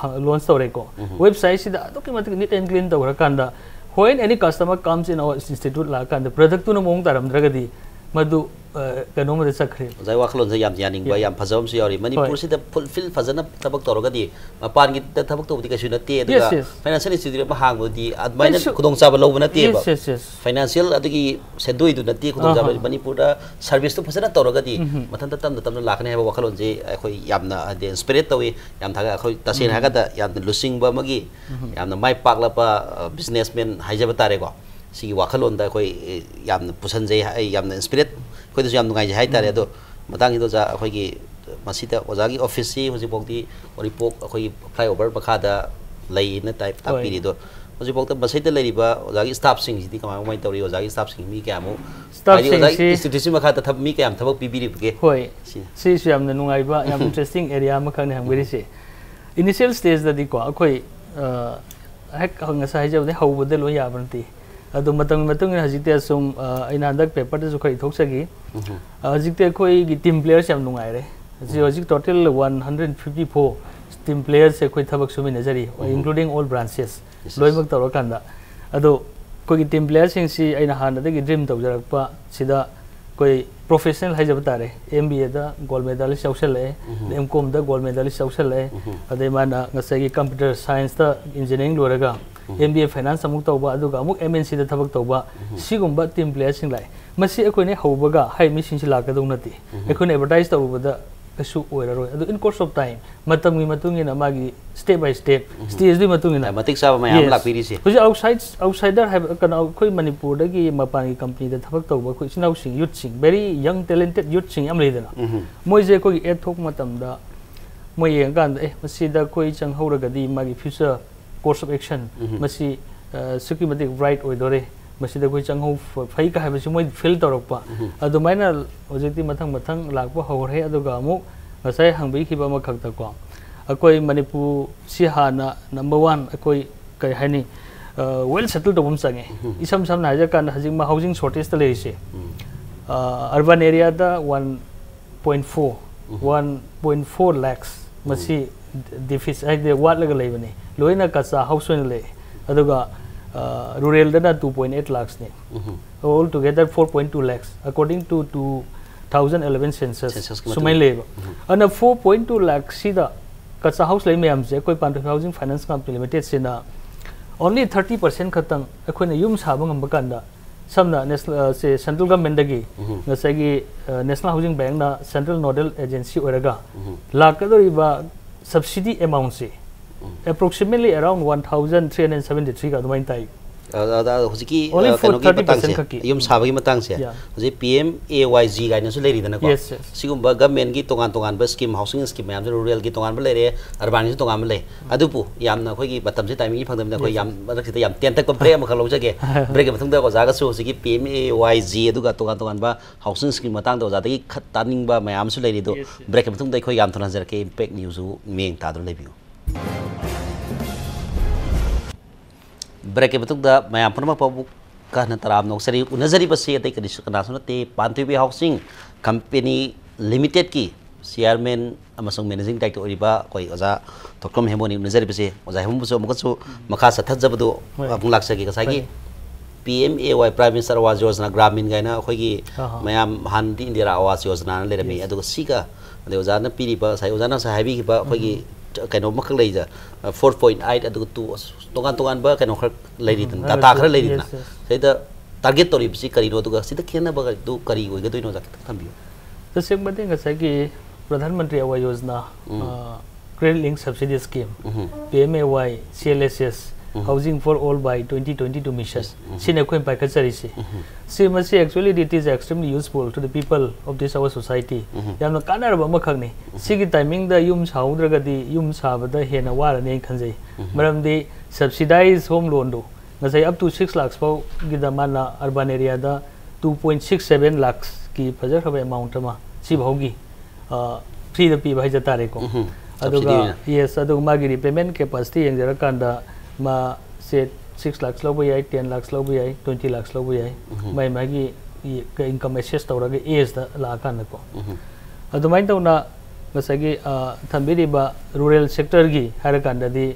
ꯍ-, launch ꯇꯧꯔꯦꯀꯣ꯫ ꯎꯝ꯫ Website ꯁꯤꯗ ꯑꯗꯨꯛꯀꯤ ꯃꯇꯤꯛ neat and clean ꯇꯧꯔꯀꯥꯟꯗ, when any customer comes in our institute ꯂꯥꯛꯑꯀꯥꯟꯗ product ꯇꯨꯅ ꯃꯑꯣꯡ ꯇꯥꯔꯝꯗ꯭ꯔꯒꯗꯤ ꯃꯗꯨ, ꯑ, ꯀꯩꯅꯣꯝꯗ ꯆꯠꯈ꯭ꯔꯦ꯫ ꯑꯣꯖꯥꯒꯤ ꯋꯥꯈꯜꯂꯣꯟꯁꯦ ꯌꯥꯝ ꯌꯥꯅꯤꯡꯕ, Yeah. ꯌꯥꯝ ꯐꯖꯕ ꯑꯃꯁꯨ ꯌꯥꯎꯔꯤ꯫ ꯃꯅꯤꯄꯨꯔꯁꯤꯗ fulfill ꯐꯖꯅ ꯊꯕꯛ ꯇꯧꯔꯒꯗꯤ, ꯃꯄꯥꯟꯒꯤꯗ ꯊꯕꯛ ꯇꯧꯕꯗꯤ ꯀꯩꯁꯨ ꯅꯠꯇꯦ, ꯑꯗꯨꯒ Yes, yes. Financial institute ꯑꯃ ꯍꯥꯡꯕꯗꯤ ꯑꯗꯨꯃꯥꯏꯅ ꯀꯩꯁꯨ ꯈꯨꯗꯣꯡꯆꯥꯕ ꯂꯧꯕ ꯅꯠꯇꯦꯕ꯫ Yes, yes, yes. Financial ꯑꯗꯨꯒꯤ ꯁꯦꯟꯗꯣꯏꯗꯨ ꯅꯠꯇꯦ ꯈꯨꯗꯣꯡꯆꯥꯕ꯫ ꯑꯍꯥ꯫ ꯃꯅꯤꯄꯨꯔꯗ service ꯇꯨ ꯐꯖꯅ ꯇꯧꯔꯒꯗꯤ ꯎꯝ꯫ ꯃꯊꯟꯇ ꯇꯞꯅ ꯇꯞꯅ ꯂꯥꯛꯀꯅꯤ ꯍꯥꯏꯕ ꯋꯥꯈꯜꯂꯣꯟꯁꯦ ꯑꯩꯈꯣꯏ ꯌꯥꯝꯅ, ꯍꯥꯏꯗꯤ, inspire ꯇꯧꯏ꯫ ꯌꯥꯝ ꯊꯥꯒꯠ-, ꯑꯩꯈꯣꯏ ꯇꯁꯦꯡꯅ ꯎꯝ꯫ ꯍꯥꯏꯔꯀꯥꯟꯗ ꯌꯥꯝꯅ ꯂꯨꯆꯤꯡꯕ ꯑꯃꯒꯤ, ꯎꯝ꯫ ꯌꯥꯝꯅ ꯃꯥꯏ ꯄꯥꯛꯂꯕ, ꯑ, businessman ꯍꯥꯏꯖꯕ ꯇꯥꯔꯦꯀꯣ꯫ ꯁꯤꯒꯤ ꯋꯥꯈꯜꯂꯣꯟꯗ ꯑꯩꯈꯣꯏ, ꯑꯦ, ꯌꯥꯝꯅ ꯄꯨꯁꯟꯖꯩ, ꯑꯩ ꯌꯥꯝꯅ inspire, ꯑꯩꯈꯣꯏꯗꯁꯨ ꯌꯥꯝ ꯅꯨꯡꯉꯥꯏꯖꯩ ꯍꯥꯏꯇꯥꯔꯦ꯫ ꯎꯝ꯫ ꯑꯗꯣ ꯃꯇꯥꯡꯁꯤꯗ ꯑꯣꯖꯥ, ꯑꯩꯈꯣꯏꯒꯤ ꯃꯁꯤꯗ ꯑꯣꯖꯥꯒꯤ office ꯁꯤ ꯍꯧꯖꯤꯛꯐꯥꯎꯗꯤ ꯎꯔꯤꯄꯣꯛ ꯑꯩꯈꯣꯏꯒꯤ flyover ꯃꯈꯥꯗ ꯂꯩꯅ ꯇꯥꯏ-, ꯍꯣꯏ꯫ ꯇꯥꯛꯄꯤꯔꯤ꯫ ꯑꯗꯣ ꯍꯧꯖꯤꯛꯐꯥꯎꯗ ꯃꯁꯤꯗ ꯂꯩꯔꯤꯕ ꯑꯣꯖꯥꯒꯤ staff ꯁꯤꯡꯁꯤꯗꯤ ꯀꯃꯥꯏ, ꯀꯃꯥꯏꯅ ꯇꯧꯔꯤ? ꯑꯣꯖꯥꯒꯤ staff ꯁꯤꯡ ꯃꯤ ꯀꯌꯥꯃꯨꯛ, Staff ꯍꯥꯏꯗꯤ ꯑꯣꯖꯥꯒꯤ ꯁꯤꯡꯁꯤ institute ꯁꯤ ꯃꯈꯥꯗ ꯊꯕꯛ, ꯃꯤ ꯀꯌꯥꯝ ꯊꯕꯛ ꯄꯤꯕꯤꯔꯤꯕꯒꯦ? ꯍꯣꯏ꯫ ꯁꯤ꯫ ꯁꯤꯁꯨ ꯌꯥꯝꯅ ꯅꯨꯡꯉꯥꯏꯕ, ꯌꯥꯝ interesting area ꯑꯃꯈꯛꯅꯤ ꯍꯪꯕꯤꯔꯤꯁꯦ꯫ Initial stage ꯗꯗꯤꯀꯣ, ꯑꯩꯈꯣꯏ, ꯑ, ꯍꯦꯛ ꯉꯁꯥꯏ ꯍꯥꯏꯖꯕꯗꯤ ꯍꯧꯕꯗ ꯂꯣꯏ ꯌꯥꯕ ꯅꯠꯇꯦ꯫ ꯑꯗꯣ ꯃꯇꯝꯒꯤ ꯃꯇꯨꯡ ꯏꯟꯅ ꯍꯧꯖꯤꯛꯇꯤ ꯑꯁꯨꯝ, ꯑ, ꯑꯩꯅ ꯍꯟꯗꯛ paper ꯗꯁꯨ ꯈꯔ ꯏꯊꯣꯛꯆꯈꯤ꯫ ꯎꯝ꯫ ꯑ, ꯍꯧꯖꯤꯛꯇꯤ ꯑꯩꯈꯣꯏꯒꯤ team players ꯌꯥꯝ ꯅꯨꯡꯉꯥꯏꯔꯦ꯫ ꯍꯧꯖꯤꯛ, ꯎꯝ꯫ ꯍꯧꯖꯤꯛ total one hundred fifty four team players ꯁꯦ ꯑꯩꯈꯣꯏ ꯊꯕꯛ ꯁꯨꯃꯤꯟꯅꯖꯔꯤ, ꯎꯝ꯫ Including all branches, yes, yes, ꯂꯣꯏꯅꯃꯛ ꯇꯧꯔꯀꯥꯟꯗ꯫ ꯑꯗꯣ ꯑꯩꯈꯣꯏꯒꯤ team players ꯁꯤꯡꯁꯤ ꯑꯩꯅ ꯍꯥꯟꯅꯗꯒꯤ dream ꯇꯧꯖꯔꯛꯄ ꯁꯤꯗ ꯑꯩꯈꯣꯏ professional ꯍꯥꯏꯖꯕ ꯇꯥꯔꯦ, M B A the gold medalist ꯌꯥꯎꯁꯜꯂꯛꯑꯦ, um. M Com the gold medalist ꯌꯥꯎꯁꯜꯂꯛꯑꯦ, ꯎꯝ꯫ ꯑꯗꯩ ꯃꯥꯅ ꯉꯁꯥꯏꯒꯤ computer science ꯇ engineering ꯂꯣꯏꯔꯒ, ꯎꯝ꯫ M B A finance ꯑꯃꯨꯛ ꯇꯧꯕ, ꯑꯗꯨꯒ ꯑꯃꯨꯛ M N C ꯗ ꯊꯕꯛ ꯇꯧꯕ, ꯎꯝ꯫ ꯁꯤꯒꯨꯝꯕ team players ꯁꯤꯡ ꯂꯥꯛꯑꯦ꯫ ꯃꯁꯤ ꯑꯩꯈꯣꯏꯅ ꯍꯧꯕꯒ ꯍꯥꯏ ꯃꯤꯁꯤꯡꯁꯤ ꯂꯥꯛꯀꯗꯧ ꯅꯠꯇꯦ꯫ ꯎꯝ꯫ ꯑꯩꯈꯣꯏꯅ advertise ꯇꯧꯔꯨꯕꯗ ꯀꯩꯁꯨ ꯑꯣꯏꯔꯔꯣꯏ꯫ ꯑꯗꯨ in course of time, ꯃꯇꯝꯒꯤ ꯃꯇꯨꯡ ꯏꯟꯅ, ꯃꯥꯒꯤ step by step, stageꯗꯨꯒꯤ ꯃꯇꯨꯡ ꯏꯟꯅ꯫ ꯃꯇꯤꯛ ꯆꯥꯕ ꯃꯌꯥꯝ ꯑꯃ Yes. ꯂꯥꯛꯄꯤꯔꯤꯁꯦ꯫ ꯍꯧꯖꯤꯛ outside, outsider ꯍꯥꯏꯕ, ꯀꯩꯅꯣ, ꯑꯩꯈꯣꯏ ꯃꯅꯤꯄꯨꯔꯗꯒꯤ ꯃꯄꯥꯟꯒꯤ companyꯗ ꯊꯕꯛ ꯇꯧꯕ ꯑꯩꯈꯣꯏ ꯏꯆꯤꯟ ꯏꯅꯥꯎꯁꯤꯡ, youthꯁꯤꯡ, very young talented youthꯁꯤꯡ ꯌꯥꯝ ꯂꯩꯗꯅ, ꯎꯝ꯫ ꯃꯣꯏꯁꯦ ꯑꯩꯈꯣꯏꯒꯤ ad ꯊꯣꯛꯄ ꯃꯇꯝꯗ ꯃꯣꯏ ꯌꯦꯡꯉꯀꯥꯟꯗ, "ꯑꯦ, ꯃꯁꯤꯗ ꯑꯩꯈꯣꯏ ꯆꯪꯍꯧꯔꯒꯗꯤ ꯃꯥꯒꯤ future course of action, ꯎꯝ꯫ ꯃꯁꯤ, ꯑ, ꯑꯁꯨꯛꯀꯤ ꯃꯇꯤꯛ bright ꯑꯣꯏꯗꯣꯔꯦ, ꯃꯁꯤꯗ ꯑꯩꯈꯣꯏ ꯆꯪꯍꯧ ꯐ-, ꯐꯩ" ꯀ ꯍꯥꯏꯕꯁꯤ ꯃꯣꯏ feel ꯇꯧꯔꯛꯄ꯫ ꯎꯝ꯫ ꯑꯗꯨꯃꯥꯏꯅ ꯍꯧꯖꯤꯛꯇꯤ ꯃꯊꯪ ꯃꯊꯪ ꯂꯥꯛꯄ ꯍꯧꯔꯦ꯫ ꯑꯗꯨꯒ ꯑꯃꯨꯛ ꯉꯁꯥꯏ ꯍꯪꯕꯤꯈꯤꯕ ꯑꯃꯈꯛꯇꯀꯣ, ꯑꯩꯈꯣꯏ ꯃꯅꯤꯄꯨꯔꯁꯤ ꯍꯥꯟꯅ number one, ꯑꯩꯈꯣꯏ ꯀꯔꯤ ꯍꯥꯏꯅꯤ, ꯑ, well settle ꯇꯧꯕ ꯑꯃ ꯆꯪꯉꯦ꯫ ꯎꯝ꯫ ꯏꯁꯝ ꯁꯝꯅ ꯍꯥꯏꯖꯔꯀꯥꯟꯗ, ꯍꯧꯖꯤꯛ ꯃꯥ housing shortageꯇ ꯂꯩꯔꯤꯁꯦ, ꯎꯝ꯫ ꯑ, urban areaꯗ one point four, ꯎꯝ꯫ one point four lakhs ꯃꯁꯤ deficit, ꯍꯥꯏꯗꯤ ꯋꯥꯠꯂꯒ ꯂꯩꯕꯅꯤ, ꯂꯣꯏꯅ ꯀꯆꯥ house ꯑꯣꯏꯅ ꯂꯩ꯫ ꯑꯗꯨꯒ, ꯑ, ruralꯗꯅ two point eight lakhsꯅꯤ꯫ Um. All together four point two lakhs, according to two thousand eleven census, Censusꯀꯤ ꯃꯇꯨꯡ ꯁꯨꯃꯥꯏꯅ ꯂꯩꯌꯦꯕ꯫ ꯎꯝ꯫ ꯑꯗꯨꯅ four point two lakhꯁꯤꯗ ꯀꯆꯥ house ꯂꯩ ꯃꯌꯥꯝꯁꯦ, ꯑꯩꯈꯣꯏ ꯄꯥꯟꯊꯣꯏ Housing Finance Company Limitedꯁꯤꯅ only thirty percent ꯈꯛꯇꯪ ꯑꯩꯈꯣꯏꯅ ꯌꯨꯝ ꯁꯥꯕ ꯉꯝꯕ ꯀꯥꯟꯗ, ꯁꯝꯅ national, ꯑ, ꯁꯦ, central governmentꯗꯒꯤ ꯎꯝ꯫ ꯉꯁꯥꯏꯒꯤ, ꯑ, National Housing Bankꯅ central nodal agency ꯑꯣꯏꯔꯒ ꯎꯝ꯫ ꯂꯥꯛꯀꯗꯧꯔꯤꯕ subsidy amountꯁꯦ ꯎꯝ꯫ approximately around one thousand three hundred seventy threeꯒ ꯑꯗꯨꯃꯥꯏꯅ ꯇꯥꯏ꯫ ꯑ, ꯑ, ꯑ, ꯍꯧꯖꯤꯛꯀꯤ, Only ꯑ, for ꯀꯩꯅꯣꯒꯤ thirty percent ꯃꯇꯥꯡꯁꯦ, ꯈꯛꯀꯤ꯫ ꯌꯨꯝ ꯁꯥꯕꯒꯤ ꯃꯇꯥꯡꯁꯦ, Yeah. ꯍꯧꯖꯤꯛ P M A Y G ꯀꯥꯏꯅꯁꯨ ꯂꯩꯔꯤꯗꯅꯀꯣ꯫ Yes, yes. ꯁꯤꯒꯨꯝꯕ governmentꯀꯤ ꯇꯣꯉꯥꯟ ꯇꯣꯉꯥꯟꯕ scheme, housing scheme ꯃꯌꯥꯝꯁꯦ, ruralꯒꯤ ꯇꯣꯉꯥꯟꯕ ꯂꯩꯔꯦ, urbanꯒꯤꯁꯨ ꯇꯣꯉꯥꯟꯕ ꯂꯩ꯫ ꯑꯗꯨꯕꯨ ꯌꯥꯝꯅ ꯑꯩꯈꯣꯏꯒꯤ ꯃꯇꯝꯁꯦ, timingꯁꯦ ꯐꯪꯗꯕꯅꯤꯅ, ꯑꯩꯈꯣꯏ Yes, ꯌꯥꯝ ꯃꯔꯛꯁꯤꯗ ꯌꯥꯝ ꯇꯦꯟꯇꯛꯄ break ꯑꯃꯈꯛ ꯂꯧꯖꯒꯦ꯫ Breakꯀꯤ ꯃꯇꯨꯡꯗ ꯑꯣꯖꯥꯒꯁꯨ ꯍꯧꯖꯤꯛꯀꯤ P M A Y G ꯑꯗꯨꯒ ꯇꯣꯉꯥꯟ ꯇꯣꯉꯥꯟꯕ housing scheme ꯃꯇꯥꯡꯗ ꯑꯣꯖꯥꯗꯒꯤ ꯈꯠ ꯇꯥꯅꯤꯡꯕ ꯃꯌꯥꯝ ꯑꯃꯁꯨ ꯂꯩꯔꯤ꯫ ꯑꯗꯨ Yes, yes. Breakꯀꯤ ꯃꯇꯨꯡꯗ ꯑꯩꯈꯣꯏ ꯌꯥꯝ ꯊꯨꯅ ꯍꯟꯖꯔꯛꯀꯦ꯫ Impact Newsꯁꯨ ꯃꯤꯠꯌꯦꯡ ꯇꯥꯗꯨꯅ ꯂꯩꯕꯤꯌꯨ꯫ Breakꯀꯤ ꯃꯇꯨꯡꯗ ꯃꯌꯥꯝ ꯄꯨꯝꯅꯃꯛꯄꯨ ꯀꯟꯅ ꯇꯔꯥꯝꯅ ꯑꯣꯛꯆꯔꯤ꯫ ꯎꯅꯖꯔꯤꯕꯁꯤ ꯑꯇꯩ ꯀꯔꯤꯁꯨ ꯀꯅꯥꯁꯨ ꯅꯠꯇꯦ, ꯄꯥꯟꯊꯣꯏꯕꯤ Housing Company Limitedꯀꯤ chairman ꯑꯃꯁꯨꯡ managing director ꯑꯣꯏꯔꯤꯕ ꯑꯩꯈꯣꯏ ꯑꯣꯖꯥ ꯊꯣꯛꯇ꯭ꯔꯣꯝ ꯍꯦꯝꯕꯣꯅꯤ ꯎꯅꯖꯔꯤꯕꯁꯦ꯫ ꯑꯣꯖꯥ ꯍꯦꯝꯕꯣꯕꯨꯁꯨ ꯑꯃꯨꯛꯀꯁꯨ ꯃꯈꯥ ꯆꯠꯊꯖꯕꯗꯨ ꯍꯣꯏ꯫ ꯑꯃꯨꯛ ꯂꯥꯛꯆꯒꯦ꯫ ꯉꯁꯥꯏꯒꯤ ꯍꯣꯏ꯫ P M A Y, Prime Minister Awas Yojana Gramin ꯀꯥꯏꯅ ꯑꯩꯈꯣꯏꯒꯤ ꯑꯍꯥ꯫ ꯃꯌꯥꯝ ꯍꯥꯟꯅꯗꯤ Indira Awas Yojanaꯅ ꯂꯩꯔꯝꯃꯤ꯫ Yes. ꯑꯗꯨꯒ ꯁꯤꯒ, ꯑꯗꯩ ꯑꯣꯖꯥꯅ ꯄꯤꯔꯤꯕ, ꯉꯁꯥꯏ ꯑꯣꯖꯥꯅ ꯉꯁꯥꯏ ꯍꯥꯏꯕꯤꯈꯤꯕ ꯑꯩꯈꯣꯏꯒꯤ ꯀꯩꯅꯣ ꯑꯃꯈꯛ ꯂꯩꯖ, four point eight, ꯑꯗꯨꯒ two, ꯑꯁ, ꯇꯣꯉꯥꯟ ꯇꯣꯉꯥꯟꯕ ꯀꯩꯅꯣ ꯈꯔ ꯂꯩꯔꯤꯗꯅ, ꯎꯝ, data ꯈꯔ yes, ꯂꯩꯔꯤꯗꯅ, yes. ꯁꯤꯗ target ꯇꯧꯔꯤꯕꯁꯤ ꯀꯔꯤꯅꯣ, ꯑꯗꯨꯒ ꯁꯤꯗ ꯈꯦꯠꯅꯕꯗꯨ ꯀꯔꯤ ꯑꯣꯏꯒꯗꯣꯏꯅꯣ, ꯑꯣꯖꯥ ꯈꯤꯇꯪ ꯊꯝꯕꯤꯌꯨ꯫ ꯇꯁꯦꯡꯕꯗꯤ ꯉꯁꯥꯏꯒꯤ Pradhan Mantri Awas Yojana, ꯎꯝ꯫ ꯑ, Credit Linked Subsidy Scheme, um. P M A Y, C L S S, um. Housing for All by twenty twenty-two Mission, ꯎꯝ꯫ ꯁꯤꯅ ꯑꯩꯈꯣꯏꯅ ꯄꯥꯏꯈꯠꯆꯔꯤꯁꯦ꯫ ꯎꯝ꯫ ꯁꯤ ꯃꯁꯤ actually it is extremely useful to the people of this our society. ꯎꯝ꯫ ꯌꯥꯝꯅ ꯀꯥꯟꯅꯔꯕ ꯑꯃꯈꯛꯅꯤ꯫ ꯁꯤꯒꯤ timingꯗ ꯌꯨꯝ ꯁꯥꯍꯧꯗ꯭ꯔꯒꯗꯤ ꯌꯨꯝ ꯁꯥꯕꯗ ꯍꯦꯟꯅ ꯋꯥꯔꯅꯤ ꯍꯥꯏꯅ ꯈꯟꯖꯩ꯫ ꯎꯝ꯫ ꯃꯔꯝꯗꯤ subsidized home loanꯗꯨ ꯉꯁꯥꯏ up to six lakhs ꯐꯥꯎꯒꯤꯗ ꯃꯥꯅ urban areaꯗ two point six seven lakhsꯀꯤ ꯐꯖꯈ꯭ꯔꯕ amount ꯑꯃ ꯁꯤꯐꯥꯎꯒꯤ, ꯑ, freeꯗ ꯄꯤꯕ ꯍꯥꯏꯖ ꯇꯥꯔꯦꯀꯣ꯫ ꯎꯝ꯫ ꯑꯗꯨꯒ, Subsidy ꯑꯣꯏꯅ꯫ Yes, ꯑꯗꯨꯒ ꯃꯥꯒꯤ repayment capacity ꯌꯦꯡꯖꯔꯀꯥꯟꯗ ꯃꯥꯁꯦ six lakhs ꯂꯧꯕ ꯌꯥꯏ, ten lakhs ꯂꯧꯕ ꯌꯥꯏ, twenty lakhs ꯂꯧꯕ ꯌꯥꯏ꯫ ꯎꯝ꯫ ꯃꯥꯏ ꯃꯥꯒꯤ income assess ꯇꯧꯔꯒ ageꯗ ꯂꯥꯛꯑꯀꯥꯟꯗꯀꯣ꯫ ꯎꯝ꯫ ꯑꯗꯨꯃꯥꯏꯅ ꯇꯧꯅ ꯉꯁꯥꯏꯒꯤ, ꯑ, ꯊꯝꯕꯤꯔꯤꯕ rural sectorꯒꯤ ꯍꯥꯏꯔꯀꯥꯟꯗꯗꯤ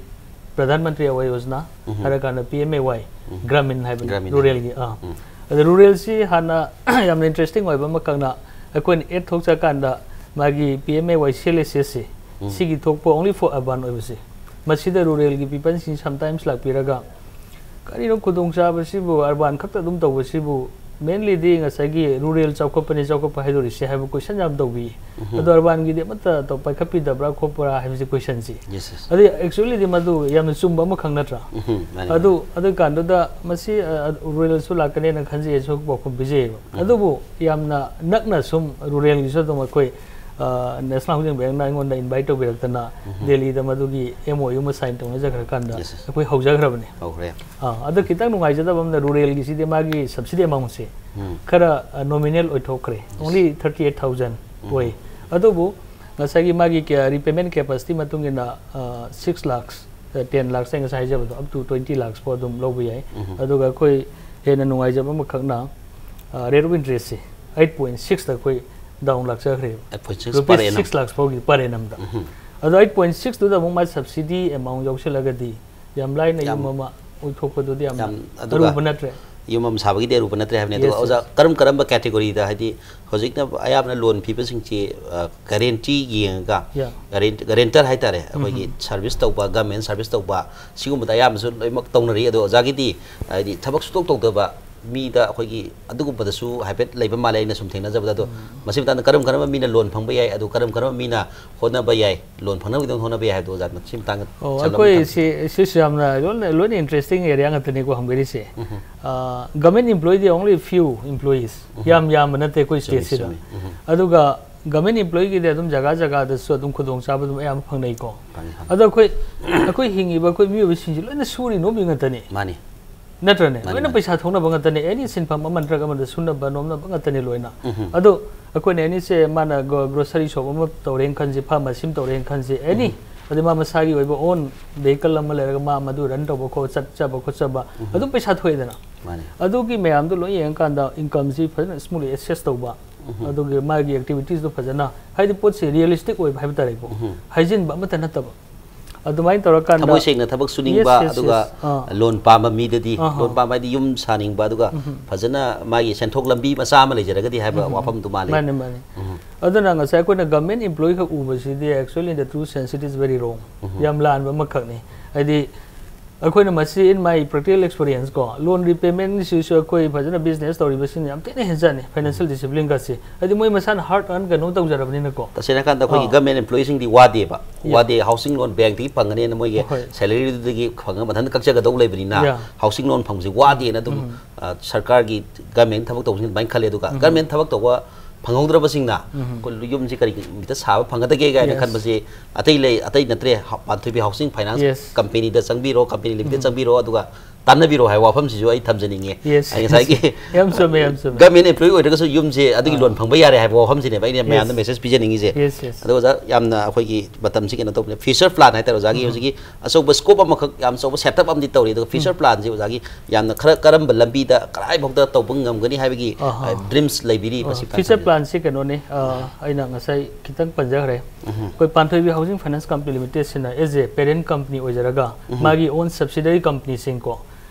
Pradhan Mantri Awas Yojana ꯎꯝ꯫ ꯍꯥꯏꯔꯀꯥꯟꯗ P M A Y, um. Gramin ꯍꯥꯏꯕꯅꯤ, Gramin ruralꯒꯤ꯫ ꯍꯥꯏꯕꯅꯤ꯫ ꯑꯥ꯫ ꯎꯝ꯫ ꯑꯗ ruralꯁꯤ ꯍꯥꯟꯅ ꯌꯥꯝꯅ interesting ꯑꯣꯏꯕ ꯑꯃꯈꯛꯅ ꯑꯩꯈꯣꯏꯅ ad ꯊꯣꯛꯆꯀꯥꯟꯗ ꯃꯥꯒꯤ P M A Y C L S S ꯁꯦ, ꯎꯝ꯫ ꯁꯤꯒꯤ ꯊꯣꯛꯄ only for urban ꯑꯣꯏꯕꯁꯦ, ꯃꯁꯤꯗ ruralꯒꯤ peopleꯁꯤꯡ sometimes ꯂꯥꯛꯄꯤꯔꯒ ꯀꯔꯤꯅꯣ ꯈꯨꯗꯣꯡꯆꯥꯕꯁꯤꯕꯨ, urban ꯈꯛꯇ ꯑꯗꯨꯝ ꯇꯧꯕꯁꯤꯕꯨ, mainlyꯗꯤ ꯉꯁꯥꯏꯒꯤ rural ꯆꯥꯎꯈꯠꯄꯅꯤ, ꯆꯥꯎꯈꯠꯄ ꯍꯥꯏꯗꯣꯔꯤꯁꯦ ꯍꯥꯏꯕ question ꯌꯥꯝ ꯇꯧꯕꯤ꯫ ꯎꯝ꯫ ꯑꯗꯣ urbanꯒꯤꯗꯤ ꯑꯃꯠꯇ ꯇꯧ-, ꯄꯥꯏꯈꯠꯄꯤꯗꯕ꯭ꯔꯥ ꯈꯣꯠꯄ꯭ꯔꯥ ꯍꯥꯏꯕꯁꯤ questionꯁꯤ꯫ Yes, yes꯫ ꯑꯗꯩ actuallyꯗꯤ ꯃꯗꯨ ꯌꯥꯝꯅ ꯆꯨꯝꯕ ꯑꯃꯈꯛ ꯅꯠꯇ꯭ꯔꯥ? ꯎꯝ, ꯃꯥꯅꯤ, ꯑꯗꯨ, ꯑꯗꯨ ꯀꯥꯟꯗꯨꯗ ꯃꯁꯤ, ꯑ, ruralꯁꯨ ꯂꯥꯛꯀꯅꯦꯅ ꯈꯟꯖꯩ, ꯑꯩꯁꯨ ꯄꯥꯎꯈꯨꯝ ꯄꯤꯖꯩꯌꯦꯕ꯫ ꯎꯝ꯫ ꯑꯗꯨꯕꯨ ꯌꯥꯝꯅ ꯅꯛꯅ ꯁꯨꯝ ruralꯒꯤꯁꯨ ꯑꯗꯨꯝ ꯑꯩꯈꯣꯏ, ꯑ, National Housing Bankꯅ ꯑꯩꯉꯣꯟꯗ invite ꯇꯧꯕꯤꯔꯛꯇꯅ ꯎꯝ꯫ ꯗꯦꯜꯂꯤꯗ ꯃꯗꯨꯒꯤ M O U ꯑꯃ sign ꯇꯧꯅꯖꯈ꯭ꯔꯀꯥꯟꯗ Yes, yes꯫ ꯑꯩꯈꯣꯏ ꯍꯧꯖꯈ꯭ꯔꯕꯅꯦ꯫ ꯍꯧꯈ꯭ꯔꯦ꯫ ꯑꯥ, ꯑꯗꯣ ꯈꯤꯇꯪ ꯅꯨꯡꯉꯥꯏꯖꯗꯕ ꯑꯃꯅ ruralꯒꯤꯁꯤꯗꯤ ꯃꯥꯒꯤ subsidy amountꯁꯦ ꯎꯝ꯫ ꯈꯔ, ꯑ, nominal ꯑꯣꯏꯊꯣꯛꯈ꯭ꯔꯦ꯫ Yes꯫ Only thirty eight thousand ꯎꯝ꯫ ꯑꯣꯏ꯫ ꯑꯗꯨꯕꯨ ꯉꯁꯥꯏꯒꯤ ꯃꯥꯒꯤ ꯀꯌꯥ repayment capacity ꯃꯇꯨꯡ ꯏꯟꯅ, ꯑ, six lakhs, ꯑ, ten lakhs ꯑꯩ ꯉꯁꯥꯏ ꯍꯥꯏꯖꯕꯗꯣ up to twenty lakhs ꯐꯥꯎ ꯑꯗꯨꯝ ꯂꯧꯕ ꯌꯥꯏ꯫ ꯎꯝ꯫ ꯑꯗꯨꯒ ꯑꯩꯈꯣꯏ ꯍꯦꯟꯅ ꯅꯨꯡꯉꯥꯏꯖꯕ ꯑꯃꯈꯛꯅ, ꯑ, rate of interestꯁꯦ eight point sixꯇ ꯑꯩꯈꯣꯏ down ꯂꯥꯛꯆꯈ꯭ꯔꯦꯕ꯫ Eight point six per annum꯫ Rupees six lakhs ꯐꯥꯎꯒꯤ per annumꯗ꯫ ꯎꯝ꯫ ꯑꯗꯣ eight point sixꯇꯨꯗ ꯑꯃꯨꯛ ꯃꯥ subsidy amount ꯌꯥꯎꯁꯤꯜꯂꯒꯗꯤ ꯌꯥꯝ ꯂꯥꯏꯅ ꯌꯥꯝ, ꯌꯨꯝ ꯑꯃ ꯑꯣꯏꯊꯣꯛꯄꯗꯨꯗꯤ ꯌꯥꯝꯅ ꯌꯥꯝ, ꯑꯗꯨꯒ ꯑꯔꯨꯕ ꯅꯠꯇ꯭ꯔꯦ꯫ ꯌꯨꯝ ꯑꯃ ꯁꯥꯕꯒꯤꯗꯤ ꯑꯔꯨꯕ ꯅꯠꯇ꯭ꯔꯦ ꯍꯥꯏꯕꯅꯤ꯫ ꯑꯗꯨꯒ Yes, ꯑꯣꯖꯥ, yes꯫ ꯀꯔꯝ ꯀꯔꯝꯕ categoryꯗ, ꯍꯥꯏꯗꯤ ꯍꯧꯖꯤꯛꯅ ꯑꯌꯥꯝꯕꯅ loan ꯄꯤꯕꯁꯤꯡꯁꯤ, ꯑ, guarantee ꯌꯦꯡꯉꯒ, Yeah꯫ guarant-, guarantor ꯍꯥꯏꯇꯥꯔꯦ, ꯑꯩꯈꯣꯏꯒꯤ ꯎꯝ꯫ service ꯇꯧꯕ, government service ꯇꯧꯕ, ꯁꯤꯒꯨꯝꯕꯗ ꯑꯌꯥꯝꯕꯁꯨ ꯂꯣꯏꯅꯃꯛ ꯇꯧꯅꯔꯤ꯫ ꯑꯗꯣ ꯑꯣꯖꯥꯒꯤꯗꯤ ꯍꯥꯏꯗꯤ ꯊꯕꯛ ꯁꯨꯡꯇꯧ ꯇꯧꯗꯕ, ꯃꯤꯗ ꯑꯩꯈꯣꯏꯒꯤ ꯑꯗꯨꯒꯨꯝꯕꯗꯁꯨ ꯍꯥꯏꯐꯦꯠ ꯂꯩꯕ ꯃꯥꯜꯂꯦ, ꯑꯩꯅ ꯁꯨꯝ ꯊꯦꯡꯅꯖꯕꯗ꯫ ꯑꯗꯣ ꯃꯁꯤ ꯃꯇꯥꯡꯗ ꯀꯔꯝ ꯀꯔꯝꯕ ꯃꯤꯅ ꯂꯣꯟ ꯐꯪꯕ ꯌꯥꯏ, ꯑꯗꯨ ꯀꯔꯝ ꯀꯔꯝꯕ ꯃꯤꯅ ꯍꯣꯠꯅꯕ ꯌꯥꯏ, ꯂꯣꯟ ꯐꯪꯅꯕꯒꯤꯗꯃꯛ ꯍꯣꯠꯅꯕ ꯌꯥꯏ ꯍꯥꯏꯕꯗꯣ ꯑꯣꯖꯥ ꯃꯁꯤ ꯃꯇꯥꯡꯗ ꯑꯣ ꯁꯝꯂꯞꯅ ꯑꯩꯈꯣꯏ ꯊꯝ- ꯁꯤ ꯁꯤꯁꯨ ꯌꯥꯝꯅ ꯂꯣꯏꯅ ꯂꯣꯏꯅ ꯏꯟꯇꯔꯦꯁꯇꯤꯡ ꯑꯦꯔꯤꯌꯥ ꯉꯥꯛꯇꯅꯤꯀꯣ ꯍꯪꯕꯤꯔꯤꯁꯦ꯫ ꯎꯝ꯫ ꯒꯚꯔꯟꯃꯦꯟ ꯏꯝꯄ꯭ꯂꯣꯌꯤꯗꯤ only few employees, ꯌꯥꯝ ꯌꯥꯝꯕ ꯅꯠꯇꯦ ꯑꯩꯈꯣꯏ ꯆꯨꯝꯃꯤ, ꯁ꯭ꯇꯦꯠꯁꯤꯗ꯫ ꯆꯨꯝꯃꯤ꯫ ꯎꯝ꯫ ꯑꯗꯨꯒ ꯒꯚꯔꯟꯃꯦꯟ ꯏꯝꯄ꯭ꯂꯣꯌꯤꯒꯤꯗꯤ ꯑꯗꯨꯝ ꯖꯒꯥ ꯖꯒꯥꯗꯁꯨ ꯑꯗꯨꯝ ꯈꯨꯗꯣꯡꯆꯥꯕ ꯑꯗꯨꯝ ꯑꯌꯥꯝꯕ ꯐꯪꯅꯩꯀꯣ꯫ ꯐꯪꯉꯤ, ꯐꯪꯉꯤ꯫ ꯑꯗꯣ ꯑꯩꯈꯣꯏ ꯑꯩꯈꯣꯏ ꯍꯤꯡꯉꯤꯕ ꯑꯩꯈꯣꯏ ꯃꯤꯑꯣꯏꯕꯁꯤꯡꯁꯤ ꯂꯣꯏꯅ ꯁꯨꯔꯤ ꯅꯣꯝꯃꯤ ꯉꯥꯛꯇꯅꯤ꯫ ꯃꯥꯅꯤ꯫ ꯅꯠꯇ꯭ꯔꯅꯦ? ꯃꯥꯅꯤ, ꯂꯣꯏꯅ ꯃꯥꯅꯤ꯫ ꯄꯩꯁꯥ ꯊꯣꯛꯅꯕ ꯉꯥꯛꯇꯅꯤ꯫ ꯑꯦꯅꯤ ꯁꯤꯟꯐꯝ ꯑꯃ ꯅꯠꯇ꯭ꯔꯒ ꯑꯃꯗ ꯁꯨꯅꯕ ꯅꯣꯝꯅꯕ ꯉꯥꯛꯇꯅꯤ ꯂꯣꯏꯅ꯫ ꯎꯝ꯫ ꯑꯗꯣ ꯑꯩꯈꯣꯏꯅ ꯑꯦꯅꯤꯁꯦ ꯃꯥꯅ ꯒ꯭ꯔꯣꯁꯔꯤ ꯁꯣꯞ ꯑꯃ ꯇꯧꯔꯦꯅ ꯈꯟꯁꯤ, ꯐꯥꯔꯃꯥꯁꯤ ꯑꯃ ꯇꯧꯔꯦꯅ ꯈꯟꯁꯤ, ꯑꯦꯅꯤ꯫ ꯑꯗꯩ ꯃꯥ ꯃꯁꯥꯒꯤ ꯑꯣꯏꯕ ꯑꯣꯟ ꯚꯦꯍꯤꯀꯜ ꯑꯃ ꯂꯩꯔꯒ ꯃꯥ ꯃꯗꯨ ꯔꯟ ꯇꯧꯕ ꯈꯣꯠ ꯆꯠꯆꯕ ꯈꯣꯠꯆꯕ ꯑꯗꯨꯝ ꯄꯩꯁꯥ ꯊꯣꯛꯑꯦꯗꯅ꯫ ꯃꯥꯅꯤ꯫ ꯑꯗꯨꯒꯤ ꯃꯌꯥꯝꯗꯣ ꯂꯣꯏ ꯌꯦꯡꯉꯀꯥꯟꯗ ꯏꯟꯀꯝꯁꯤ ꯐꯖꯅ ꯁ꯭ꯃꯨꯠꯂꯤ ꯑꯦꯁꯦꯁ ꯇꯧꯕ, ꯑꯗꯨꯒꯤ ꯃꯥꯒꯤ ꯑꯦꯛꯇꯤꯚꯤꯇꯤꯁꯇꯣ ꯐꯖꯅ, ꯍꯥꯏꯗꯤ ꯄꯣꯠꯁꯦ ꯔꯤꯌꯦꯂꯤꯁꯇꯤꯛ ꯑꯣꯏꯕ ꯍꯥꯏꯕ ꯇꯥꯔꯦꯀꯣ꯫ ꯍꯥꯏꯖꯤꯟꯕ ꯑꯃꯠꯇ ꯅꯠꯇꯕ꯫ ꯑꯗꯨꯃꯥꯏꯅ ꯇꯧꯔꯀꯥꯟꯗ ꯊꯃꯣꯏ ꯁꯦꯡꯅ ꯊꯕꯛ ꯁꯨꯅꯤꯡꯕ, Yes, yes, ꯑꯗꯨꯒ yes. ꯑꯥ꯫ ꯂꯣꯟ ꯄꯥꯝꯕ ꯃꯤꯗꯗꯤ, ꯑꯍꯥ꯫ ꯂꯣꯟ ꯄꯥꯝꯕ ꯍꯥꯏꯗꯤ ꯌꯨꯝ ꯁꯥꯅꯤꯡꯕ, ꯑꯗꯨꯒ ꯐꯖꯅ ꯃꯥꯒꯤ ꯁꯦꯟꯊꯣꯛ ꯂꯝꯕꯤ ꯃꯆꯥ ꯑꯃ ꯂꯩꯖꯔꯒꯗꯤ ꯍꯥꯏꯕ ꯋꯥꯐꯝꯗꯨ ꯃꯥꯜꯂꯤ꯫ ꯃꯥꯅꯦ, ꯃꯥꯅꯦ꯫ ꯑꯗꯨꯅ ꯉꯁꯥꯏ ꯑꯩꯈꯣꯏꯅ ꯒꯚꯔꯟꯃꯦꯟ ꯏꯝꯄ꯭ꯂꯣꯌꯤ ꯈꯛ ꯎꯕꯁꯤꯗꯤ actually in the true sense it is very wrong. ꯌꯥꯝ ꯂꯥꯟꯕ ꯑꯃꯈꯛꯅꯤ꯫ ꯍꯥꯏꯗꯤ ꯑꯩꯈꯣꯏꯅ ꯃꯁꯤ in my practical experience ꯀꯣ, ꯂꯣꯟ ꯔꯤꯄꯦꯃꯦꯟꯁꯤꯁꯨ ꯑꯩꯈꯣꯏ ꯐꯖꯅ ꯕꯤꯖꯤꯅꯦꯁ ꯇꯧꯔꯤꯕꯁꯤꯡꯅ ꯌꯥꯝ ꯊꯤꯅ ꯍꯦꯟꯖꯅꯤ, ꯐꯥꯏꯅꯥꯟꯁꯤꯌꯦꯜ ꯗꯤꯁꯤꯄ꯭ꯂꯤꯟꯒꯁꯤ꯫ ꯍꯥꯏꯗꯤ ꯃꯣꯏ ꯃꯁꯥꯅ ꯍꯥꯔꯗ ꯑꯔꯟ ꯀꯩꯅꯣ ꯇꯧꯖꯔꯕꯅꯤꯅꯀꯣ꯫ ꯇꯁꯦꯡꯅ ꯍꯥꯏꯔꯀꯥꯟꯗ ꯑꯩꯈꯣꯏꯒꯤ ꯑꯥ꯫ ꯒꯚꯔꯟꯃꯦꯟ ꯏꯝꯄ꯭ꯂꯣꯌꯤꯁꯤꯡꯗꯤ ꯋꯥꯗꯦꯕ꯫ Yeah. ꯋꯥꯗꯦ, ꯍꯥꯎꯁꯤꯡ ꯂꯣꯟ ꯕꯦꯡꯛꯇꯒꯤ ꯐꯪꯒꯅꯦꯅ ꯃꯣꯏꯒꯤ ꯍꯣꯏ꯫ ꯁꯦꯂꯔꯤꯗꯨꯗꯒꯤ ꯐꯪꯉꯒ ꯃꯊꯟꯇ ꯀꯛꯆꯒꯗꯧ ꯂꯩꯕꯅꯤꯅ, Yeah. ꯍꯥꯎꯁꯤꯡ ꯂꯣꯟ ꯐꯪꯕꯁꯤ ꯋꯥꯗꯦꯅ ꯑꯗꯨꯝ, ꯑ, ꯁꯔꯀꯥꯔꯒꯤ ꯒꯚꯔꯟꯃꯦꯟ ꯊꯕꯛ ꯇꯧꯕꯁꯤꯡ ꯑꯗꯨꯃꯥꯏꯅ ꯈꯜꯂꯦ꯫ ꯑꯗꯨꯒ ꯒꯚꯔꯟꯃꯦꯟ ꯊꯕꯛ ꯇꯧꯕ ꯐꯪꯍꯧꯗ꯭ꯔꯕꯁꯤꯡꯅ ꯑꯩꯈꯣꯏ ꯌꯨꯝꯁꯤ ꯀꯔꯤ ꯅꯨꯃꯤꯠꯇ ꯁꯥꯕ ꯐꯪꯒꯗꯒꯦ ꯀꯥꯏꯅ Yes. ꯈꯟꯕꯁꯦ ꯑꯇꯩ ꯂꯩ, ꯑꯇꯩ ꯅꯠꯇ꯭ꯔꯦ, ꯍ-, ꯄꯥꯟꯊꯣꯏꯕꯤ ꯍꯥꯎꯁꯤꯡ ꯐꯥꯏꯅꯥꯟꯁ Yes. ꯀꯝꯄꯦꯅꯤꯗ ꯆꯪꯕꯤꯔꯣ, ꯀꯝꯄꯦꯅꯤ ꯂꯤꯃꯤꯇꯦꯗ ꯆꯪꯕꯤꯔꯣ, ꯑꯗꯨꯒ ꯇꯥꯟꯅꯕꯤꯔꯣ ꯍꯥꯏꯕ ꯋꯥꯐꯝꯁꯤꯁꯨ ꯑꯩ ꯊꯝꯖꯅꯤꯡꯉꯦ꯫ Yes, ꯑꯩ yes. ꯉꯁꯥꯏꯒꯤ ꯌꯥꯝ ꯆꯨꯝꯃꯦ, ꯌꯥꯝ ꯆꯨꯝꯃꯦ꯫ ꯒꯚꯔꯟꯃꯦꯟ ꯑꯦꯝꯄ꯭ꯂꯣꯌꯤ ꯑꯣꯏꯗ꯭ꯔꯒꯁꯨ ꯌꯨꯝꯁꯦ ꯑꯗꯨꯒꯤ ꯂꯣꯟ ꯐꯪꯕ ꯌꯥꯔꯦ ꯍꯥꯏꯕ ꯋꯥꯐꯝꯁꯤꯅꯦꯕ ꯑꯩꯅ ꯃꯌꯥꯝꯗ Yes. ꯃꯦꯁꯦꯖ ꯄꯤꯖꯅꯤꯡꯉꯤꯁꯦ꯫ Yes, yes. ꯑꯗꯣ ꯑꯣꯖꯥ, ꯌꯥꯝꯅ ꯑꯩꯈꯣꯏꯒꯤ ꯃꯇꯝꯁꯤ ꯀꯩꯅꯣ ꯇꯧꯕꯅꯦ, ꯐ꯭ꯌꯨꯆꯔ ꯄ꯭ꯂꯥꯟ ꯍꯥꯏꯇꯥꯔꯦ ꯑꯣꯖꯥꯒꯤ ꯍꯧꯖꯤꯛꯀꯤ ꯑꯆꯧꯕ ꯁ꯭ꯀꯣꯞ ꯑꯃꯈꯛ, ꯌꯥꯝ ꯑꯆꯧꯕ ꯁꯦꯠ ꯑꯞ ꯑꯃꯗꯤ ꯇꯧꯔꯤ, ꯑꯗꯨꯒ ꯐ꯭ꯌꯨꯆꯔ ꯄ꯭ꯂꯥꯟꯁꯤ ꯑꯣꯖꯥꯒꯤ ꯌꯥꯝꯅ ꯈꯔ ꯀꯔꯝꯕ ꯂꯝꯕꯤꯗ ꯀꯗꯥꯏꯐꯥꯎꯗ ꯇꯧꯕ ꯉꯝꯒꯅꯤ ꯍꯥꯏꯕꯒꯤ, ꯑꯍꯥ꯫ ꯑ, ꯗ꯭ꯔꯤꯝꯁ ꯂꯩꯕꯤꯔꯤ? ꯃꯁꯤ ꯐ꯭ꯌꯨꯆꯔ ꯄ꯭ꯂꯥꯟꯁꯤ ꯀꯩꯅꯣꯅꯤ, ꯑ, ꯑꯩꯅ ꯉꯁꯥꯏ ꯈꯤꯇꯪ ꯄꯟꯖꯈ꯭ꯔꯦ꯫ ꯑꯩꯈꯣꯏ ꯄꯥꯟꯊꯣꯏꯕꯤ ꯍꯥꯎꯁꯤꯡ ꯐꯥꯏꯅꯥꯟꯁ ꯀꯝꯄꯅꯤ ꯂꯤꯃꯤꯇꯦꯗꯁꯤꯅ as a parent company ꯑꯣꯏꯖꯔꯒ ꯃꯥꯒꯤ own subsidiary companyꯁꯤꯡ ꯀꯣ,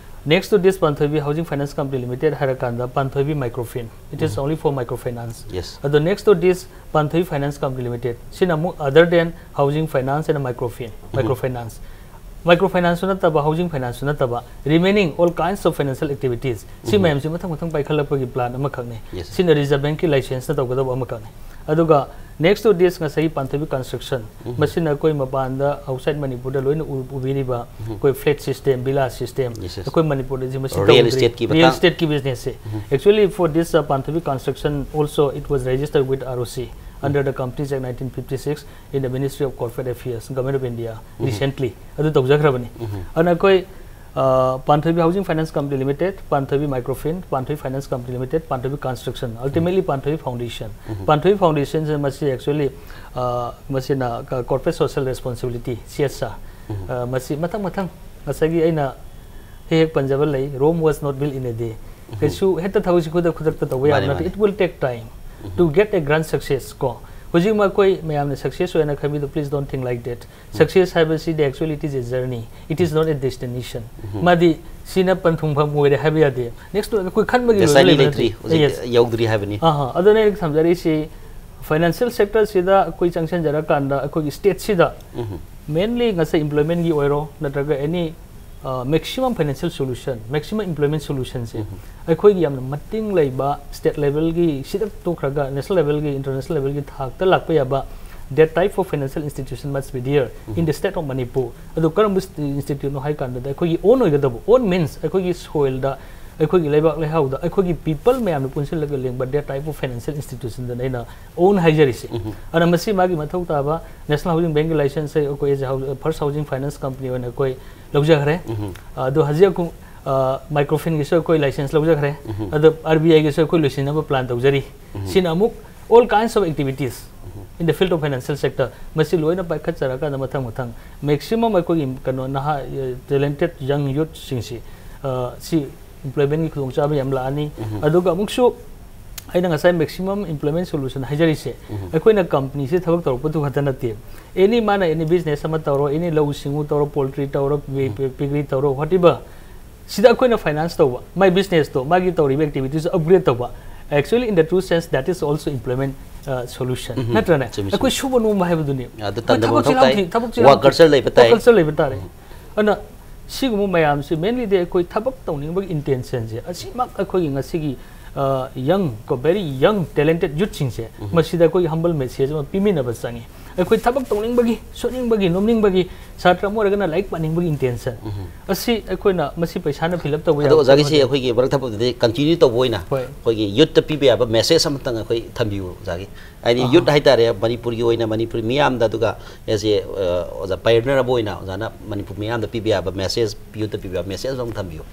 next to this Panthoibi housing finance company limited ꯍꯥꯏꯔꯀꯥꯟꯗ Panthoibi micro fin, it is only for microfinance. Yes. ꯑꯗꯣ next to this Panthoibi finance company limited ꯁꯤꯅ ꯑꯃꯨꯛ other than housing finance and micro fin, microfinance, Microfinance ꯁꯨ ꯅꯠꯇꯕ, housing finance ꯁꯨ ꯅꯠꯇꯕ, remaining all kinds of financial activities, ꯁꯤ ꯃꯌꯥꯝꯁꯤ ꯃꯊꯪ ꯃꯊꯪ ꯄꯥꯏꯈꯠꯂꯛꯄꯒꯤ plan ꯑꯃꯈꯛꯅꯤ꯫ Yes, sir. ꯁꯤꯅ Reserve Bank ꯀꯤ license ꯅ ꯇꯧꯒꯗꯕ ꯑꯃꯈꯛꯅꯤ꯫ ꯑꯗꯨꯒ next to this, ꯉꯁꯥꯏꯒꯤ ꯄꯥꯟꯊꯣꯏꯕꯤ construction, ꯃꯁꯤꯅ ꯑꯩꯈꯣꯏ ꯃꯄꯥꯟꯗ, outside ꯃꯅꯤꯄꯨꯔꯗ ꯂꯣꯏꯅ ꯎ-, ꯎꯕꯤꯔꯤꯕ ꯑꯩꯈꯣꯏ flat system, villa system, Yes, yes. ꯑꯩꯈꯣꯏ ꯃꯅꯤꯄꯨꯔꯗ ꯁꯤ ꯃꯁꯤ Real ꯇꯧꯗ꯭ꯔꯤ꯫ estate ꯀꯤ Real ꯃꯇꯥꯡ꯫ Estate ꯀꯤ business say. Actually, for this, uh, Panthoibi construction also, it was registered with R O C under the Companies Act nineteen fifty-six in the Ministry of Corporate Affairs, Government of India, recently. ꯑꯗꯨ ꯇꯧꯖꯈ꯭ꯔꯕꯅꯤ꯫ ꯑꯗꯨꯅ ꯑꯩꯈꯣꯏ, ꯑ, ꯄꯥꯟꯊꯣꯏꯕꯤ Housing Finance Company Limited, ꯄꯥꯟꯊꯣꯏꯕꯤ Microfin, ꯄꯥꯟꯊꯣꯏꯕꯤ Finance Company Limited, ꯄꯥꯟꯊꯣꯏꯕꯤ Construction, ultimately ꯄꯥꯟꯊꯣꯏꯕꯤ Foundation꯫ ꯄꯥꯟꯊꯣꯏꯕꯤ Foundation ꯁꯦ ꯃꯁꯤ actually, ꯑ, ꯃꯁꯤꯅ ꯀ-, Corporate Social Responsibility, C S R꯫ ꯑ, ꯃꯁꯤ ꯃꯊꯪ ꯃꯊꯪ ꯉꯁꯥꯏꯒꯤ ꯑꯩꯅ ꯍꯦꯛ ꯍꯦꯛ ꯄꯟꯖꯕ ꯂꯩ, "Rome was not built in a day"꯫ ꯀꯩꯁꯨ ꯍꯦꯛꯇ ꯊꯕꯛꯁꯤ ꯈꯨꯗꯛ ꯈꯨꯗꯛꯇ ꯇꯧꯕ ꯌꯥꯕ ꯃꯥꯅꯤ, ꯅꯠꯇꯦ꯫ ꯃꯥꯅꯤ꯫ It will take time to get a grand success ꯀꯣ꯫ ꯍꯧꯖꯤꯛ ꯑꯩꯈꯣꯏ ꯃꯌꯥꯝꯅ success ꯑꯣꯏꯅ ꯈꯟꯕꯤꯗꯣ, please don't think like that꯫ Success ꯍꯥꯏꯕꯁꯤꯗꯤ actually it is a journey, it is not a destination꯫ ꯃꯥꯗꯤ ꯁꯤꯅ ꯄꯟꯊꯨꯡꯐꯝ ꯑꯣꯏꯔꯦ ꯍꯥꯏꯕ ꯌꯥꯗꯦ꯫ Next ꯑꯩꯈꯣꯏ ꯈꯟꯕꯒꯤ ꯂꯣꯏꯕ Destiny ꯂꯩꯕ ꯂꯩꯇ꯭ꯔꯤ, ꯅꯠꯇꯦ꯫ ꯍꯧꯖꯤꯛ Yes꯫ ꯌꯧꯗ꯭ꯔꯤ ꯍꯥꯏꯕꯅꯤ꯫ ꯑꯍꯥ, ꯑꯗꯨꯅ ꯑꯩꯅ ꯊꯝꯖꯔꯤꯁꯤ, financial sector ꯁꯤꯗ ꯑꯩꯈꯣꯏ ꯆꯪꯁꯤꯟꯖꯔꯀꯥꯟꯗ ꯑꯩꯈꯣꯏꯒꯤ state ꯁꯤꯗ mainly ꯉꯁꯥꯏ employment ꯀꯤ ꯑꯣꯏꯔꯣ, ꯅꯠꯇ꯭ꯔꯒ any, ꯑ, maximum financial solution, maximum employment solution ꯁꯦ ꯑꯩꯈꯣꯏꯒꯤ ꯌꯥꯝꯅ ꯃꯇꯤꯡ ꯂꯩꯕ state level ꯒꯤ ꯁꯤꯗ ꯇꯣꯛꯈ꯭ꯔꯒ national level ꯒꯤ, international level ꯒꯤ ꯊꯥꯛꯇ ꯂꯥꯛꯄ ꯌꯥꯕ, that type of financial institution must be there in the state of Manipur꯫ ꯑꯗꯨ ꯀꯔꯝꯕ institute ꯅꯣ ꯍꯥꯏ ꯀꯥꯟꯗ, ꯑꯩꯈꯣꯏꯒꯤ own ꯑꯣꯏꯒꯗꯕ, own means ꯑꯩꯈꯣꯏꯒꯤ soil ꯗ, ꯑꯩꯈꯣꯏꯒꯤ ꯂꯩꯕꯥꯛ ꯂꯩꯍꯥꯎꯗ, ꯑꯩꯈꯣꯏꯒꯤ people ꯃꯌꯥꯝꯅ ꯄꯨꯟꯁꯤꯜꯂꯒ ꯂꯦꯡꯕ, that type of financial institution ꯗꯅ ꯑꯩꯅ own ꯍꯥꯏꯖꯔꯤꯁꯦ꯫ ꯑꯗꯨꯅ ꯃꯁꯤ ꯃꯥꯒꯤ ꯃꯊꯧ ꯇꯥꯕ National Housing Bank ꯀꯤ license ꯁꯦ ꯑꯩꯈꯣꯏ as a hou-, first housing finance company ꯑꯣꯏꯅ ꯑꯩꯈꯣꯏ ꯂꯧꯖꯈ꯭ꯔꯦ꯫ ꯑꯗꯣ ꯍꯧꯖꯤꯛ ꯑꯩꯈꯣꯏ, ꯑ, Microfin ꯒꯤꯁꯨ ꯑꯩꯈꯣꯏ license ꯂꯧꯖꯈ꯭ꯔꯦ꯫ ꯑꯗꯣ R B I ꯒꯤꯁꯨ ꯑꯩꯈꯣꯏ ꯂꯣꯏꯁꯤꯟꯅꯕ plan ꯇꯧꯖꯔꯤ꯫ ꯁꯤꯅ ꯑꯃꯨꯛ all kinds of activities in the field of financial sector, ꯃꯁꯤ ꯂꯣꯏꯅ ꯄꯥꯏꯈꯠꯆꯔꯀꯥꯟꯗ ꯃꯊꯪ ꯃꯊꯪ maximum ꯑꯩꯈꯣꯏꯒꯤ ꯀꯩꯅꯣ ꯅꯍꯥ, ꯑ, talented young youth ꯁꯤꯡꯁꯤ, ꯑ, ꯁꯤ employment ꯀꯤ ꯈꯨꯗꯣꯡꯆꯥꯕ ꯌꯥꯝ ꯂꯥꯛꯑꯅꯤ꯫ ꯑꯗꯨꯒ ꯑꯃꯨꯛꯁꯨ ꯑꯩꯅ ꯉꯁꯥꯏ maximum employment solution ꯍꯥꯏꯖꯔꯤꯁꯦ, ꯑꯩꯈꯣꯏꯅ company ꯁꯤ ꯊꯕꯛ ꯇꯧꯔꯛꯄꯗꯨ ꯈꯛꯇ ꯅꯠꯇꯦ꯫ Any ꯃꯥꯅ any business ꯑꯃ ꯇꯧꯔꯣ, any ꯂꯧꯎ ꯁꯤꯡꯎ ꯇꯧꯔꯣ, poultry ꯇꯧꯔꯣ, ꯄꯤ-, ꯄꯤ-, piggery ꯇꯧꯔꯣ, whatever, ꯁꯤꯗ ꯑꯩꯈꯣꯏꯅ finance ꯇꯧꯕ, my business ꯇꯣ, ꯃꯥꯒꯤ ꯇꯧꯔꯤꯕ activities upgrade ꯇꯧꯕ, actually in the true sense that is also employment, uh, solution꯫ ꯅꯠꯇ꯭ꯔꯅꯦ? ꯆꯨꯝꯃꯤ, ꯆꯨꯝꯃꯤ꯫ ꯑꯩꯈꯣꯏ ꯁꯨꯕ ꯅꯣꯝꯕ ꯍꯥꯏꯕꯗꯨꯅꯤ꯫ ꯑꯗꯨ ꯑꯩꯈꯣꯏ ꯇꯟꯗꯕ ꯊꯕꯛ ꯃꯊꯧ ꯆꯤꯜꯍꯥꯎ ꯇꯥꯏ꯫ ꯊꯤ-, ꯊꯕꯛ ꯆꯤꯜꯍꯥꯎ Work culture ꯂꯩꯕ ꯇꯥꯏ꯫ Work culture ꯂꯩꯕ ꯇꯥꯔꯦ꯫ ꯑꯗꯨꯅ ꯁꯤꯒꯨꯝꯕ ꯃꯌꯥꯝꯁꯤ mainlyꯗꯤ ꯑꯩꯈꯣꯏ ꯊꯕꯛ ꯇꯧꯅꯤꯡꯕꯒꯤ intentionꯁꯦ ꯑꯁꯤꯃꯛ ꯑꯩꯈꯣꯏꯒꯤ ꯉꯁꯤꯒꯤ young ꯀꯣ, very young talented youthꯁꯤꯡꯁꯦ ꯃꯁꯤꯗ ꯑꯩꯈꯣꯏꯒꯤ humble message ꯑꯃ ꯄꯤꯃꯤꯟꯅꯕ ꯆꯪꯉꯤ꯫ ꯑꯩꯈꯣꯏ ꯊꯕꯛ ꯇꯧꯅꯤꯡꯕꯒꯤ, ꯁꯨꯅꯤꯡꯕꯒꯤ, ꯅꯣꯝꯅꯤꯡꯕꯒꯤ, ꯁꯥꯇ꯭ꯔ ꯑꯃ ꯑꯣꯏꯔꯒꯅ ꯂꯥꯏꯔꯤꯛ ꯄꯥꯅꯤꯡꯕꯒꯤ intention ꯑꯁꯤ ꯑꯩꯈꯣꯏꯅ ꯃꯁꯤ ꯄꯩꯁꯥꯅ fill up ꯇꯧꯕ ꯑꯗꯣ ꯌꯥꯕ ꯑꯣꯖꯥꯒꯤꯁꯤ ꯄꯣꯠ ꯅꯠꯇꯦ꯫ ꯑꯩꯈꯣꯏꯒꯤ ꯃꯔꯛ ꯊꯕꯛꯇꯨꯗꯤ continue ꯇꯧꯕ ꯑꯣꯏꯅ ꯍꯣꯏ꯫ ꯑꯩꯈꯣꯏꯒꯤ youthꯇ ꯄꯤꯕ ꯌꯥꯕ message ꯑꯃꯇꯪ ꯑꯩꯈꯣꯏ ꯊꯝꯕꯤꯌꯨ ꯑꯣꯖꯥꯒꯤ꯫ ꯍꯥꯏꯗꯤ youth ꯍꯥꯏꯇꯥꯔꯦ, ꯃꯅꯤꯄꯨꯔꯒꯤ ꯑꯣꯏꯅ ꯃꯅꯤꯄꯨꯔꯤ ꯃꯤꯌꯥꯝꯗ, ꯑꯗꯨꯒ as a, ꯑ, ꯑꯣꯖꯥ pioneer ꯑꯃ ꯑꯣꯏꯅ ꯑꯣꯖꯥꯅ ꯃꯅꯤꯄꯨꯔ ꯃꯤꯌꯥꯝꯗ ꯄꯤꯕ ꯌꯥꯕ message, youthꯇ ꯄꯤꯕ ꯌꯥꯕ message ꯑꯃ ꯊꯝꯕꯤꯌꯨ꯫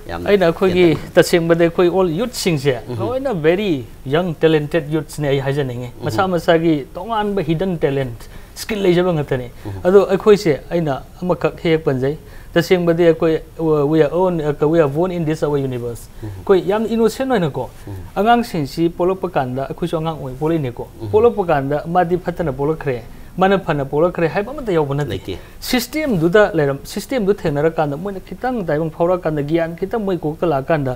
ꯌꯥꯝꯅ ꯑꯩꯅ ꯑꯩꯈꯣꯏꯒꯤ ꯇꯦꯟꯇꯛꯅ꯫ ꯇꯁꯦꯡꯕꯗ ꯑꯩꯈꯣꯏ all youthꯁꯤꯡꯁꯦ ꯂꯣꯏꯅ very young talented youthsꯅꯦ ꯑꯩ ꯍꯥꯏꯖꯅꯤꯡꯉꯤ꯫ ꯃꯁꯥ ꯃꯁꯥꯒꯤ ꯇꯣꯉꯥꯟꯕ hidden talent, skill ꯂꯩꯖꯕ ꯉꯥꯛꯇꯅꯤ꯫ ꯑꯗꯣ ꯑꯩꯈꯣꯏꯁꯦ ꯑꯩꯅ ꯑꯃꯈꯛ ꯍꯦꯛ ꯍꯦꯛ ꯄꯟꯖꯩ꯫ ꯇꯁꯦꯡꯕꯗꯤ ꯑꯩꯈꯣꯏ, uh, we are own, uh, we are born in this our universe꯫ ꯑꯩꯈꯣꯏ ꯌꯥꯝ innocent ꯑꯣꯏꯅꯀꯣ, ꯑꯉꯥꯡꯁꯤꯡꯁꯤ ꯄꯣꯛꯂꯛꯄ ꯀꯥꯟꯗ ꯑꯩꯈꯣꯏꯁꯨ ꯑꯉꯥꯡ ꯑꯣꯏꯅ ꯄꯣꯛꯂꯛꯏꯅꯦꯀꯣ꯫ ꯄꯣꯛꯂꯛꯄ ꯀꯥꯟꯗ ꯃꯥꯗꯤ ꯐꯠꯇꯅ ꯄꯣꯛꯂꯛꯈ꯭ꯔꯦ, ꯃꯥꯅ ꯐꯅ ꯄꯣꯛꯂꯛꯈ꯭ꯔꯦ ꯍꯥꯏꯕ ꯑꯃꯠꯇ ꯌꯥꯎꯕ ꯅꯠꯇꯦ꯫ ꯂꯩꯇꯦ꯫ Systemꯗꯨꯗ ꯂꯩꯔꯝ, systemꯗꯨ ꯊꯦꯡꯅꯔꯀꯥꯟꯗ ꯃꯣꯏꯅ ꯈꯤꯇꯪ ꯇꯥꯏꯕꯪ ꯐꯥꯎꯔꯛꯑꯀꯥꯟꯗ ꯒ꯭ꯌꯥꯟ ꯈꯤꯇꯪ ꯃꯣꯏ ꯀꯣꯛꯇ ꯂꯥꯛꯑꯀꯥꯟꯗ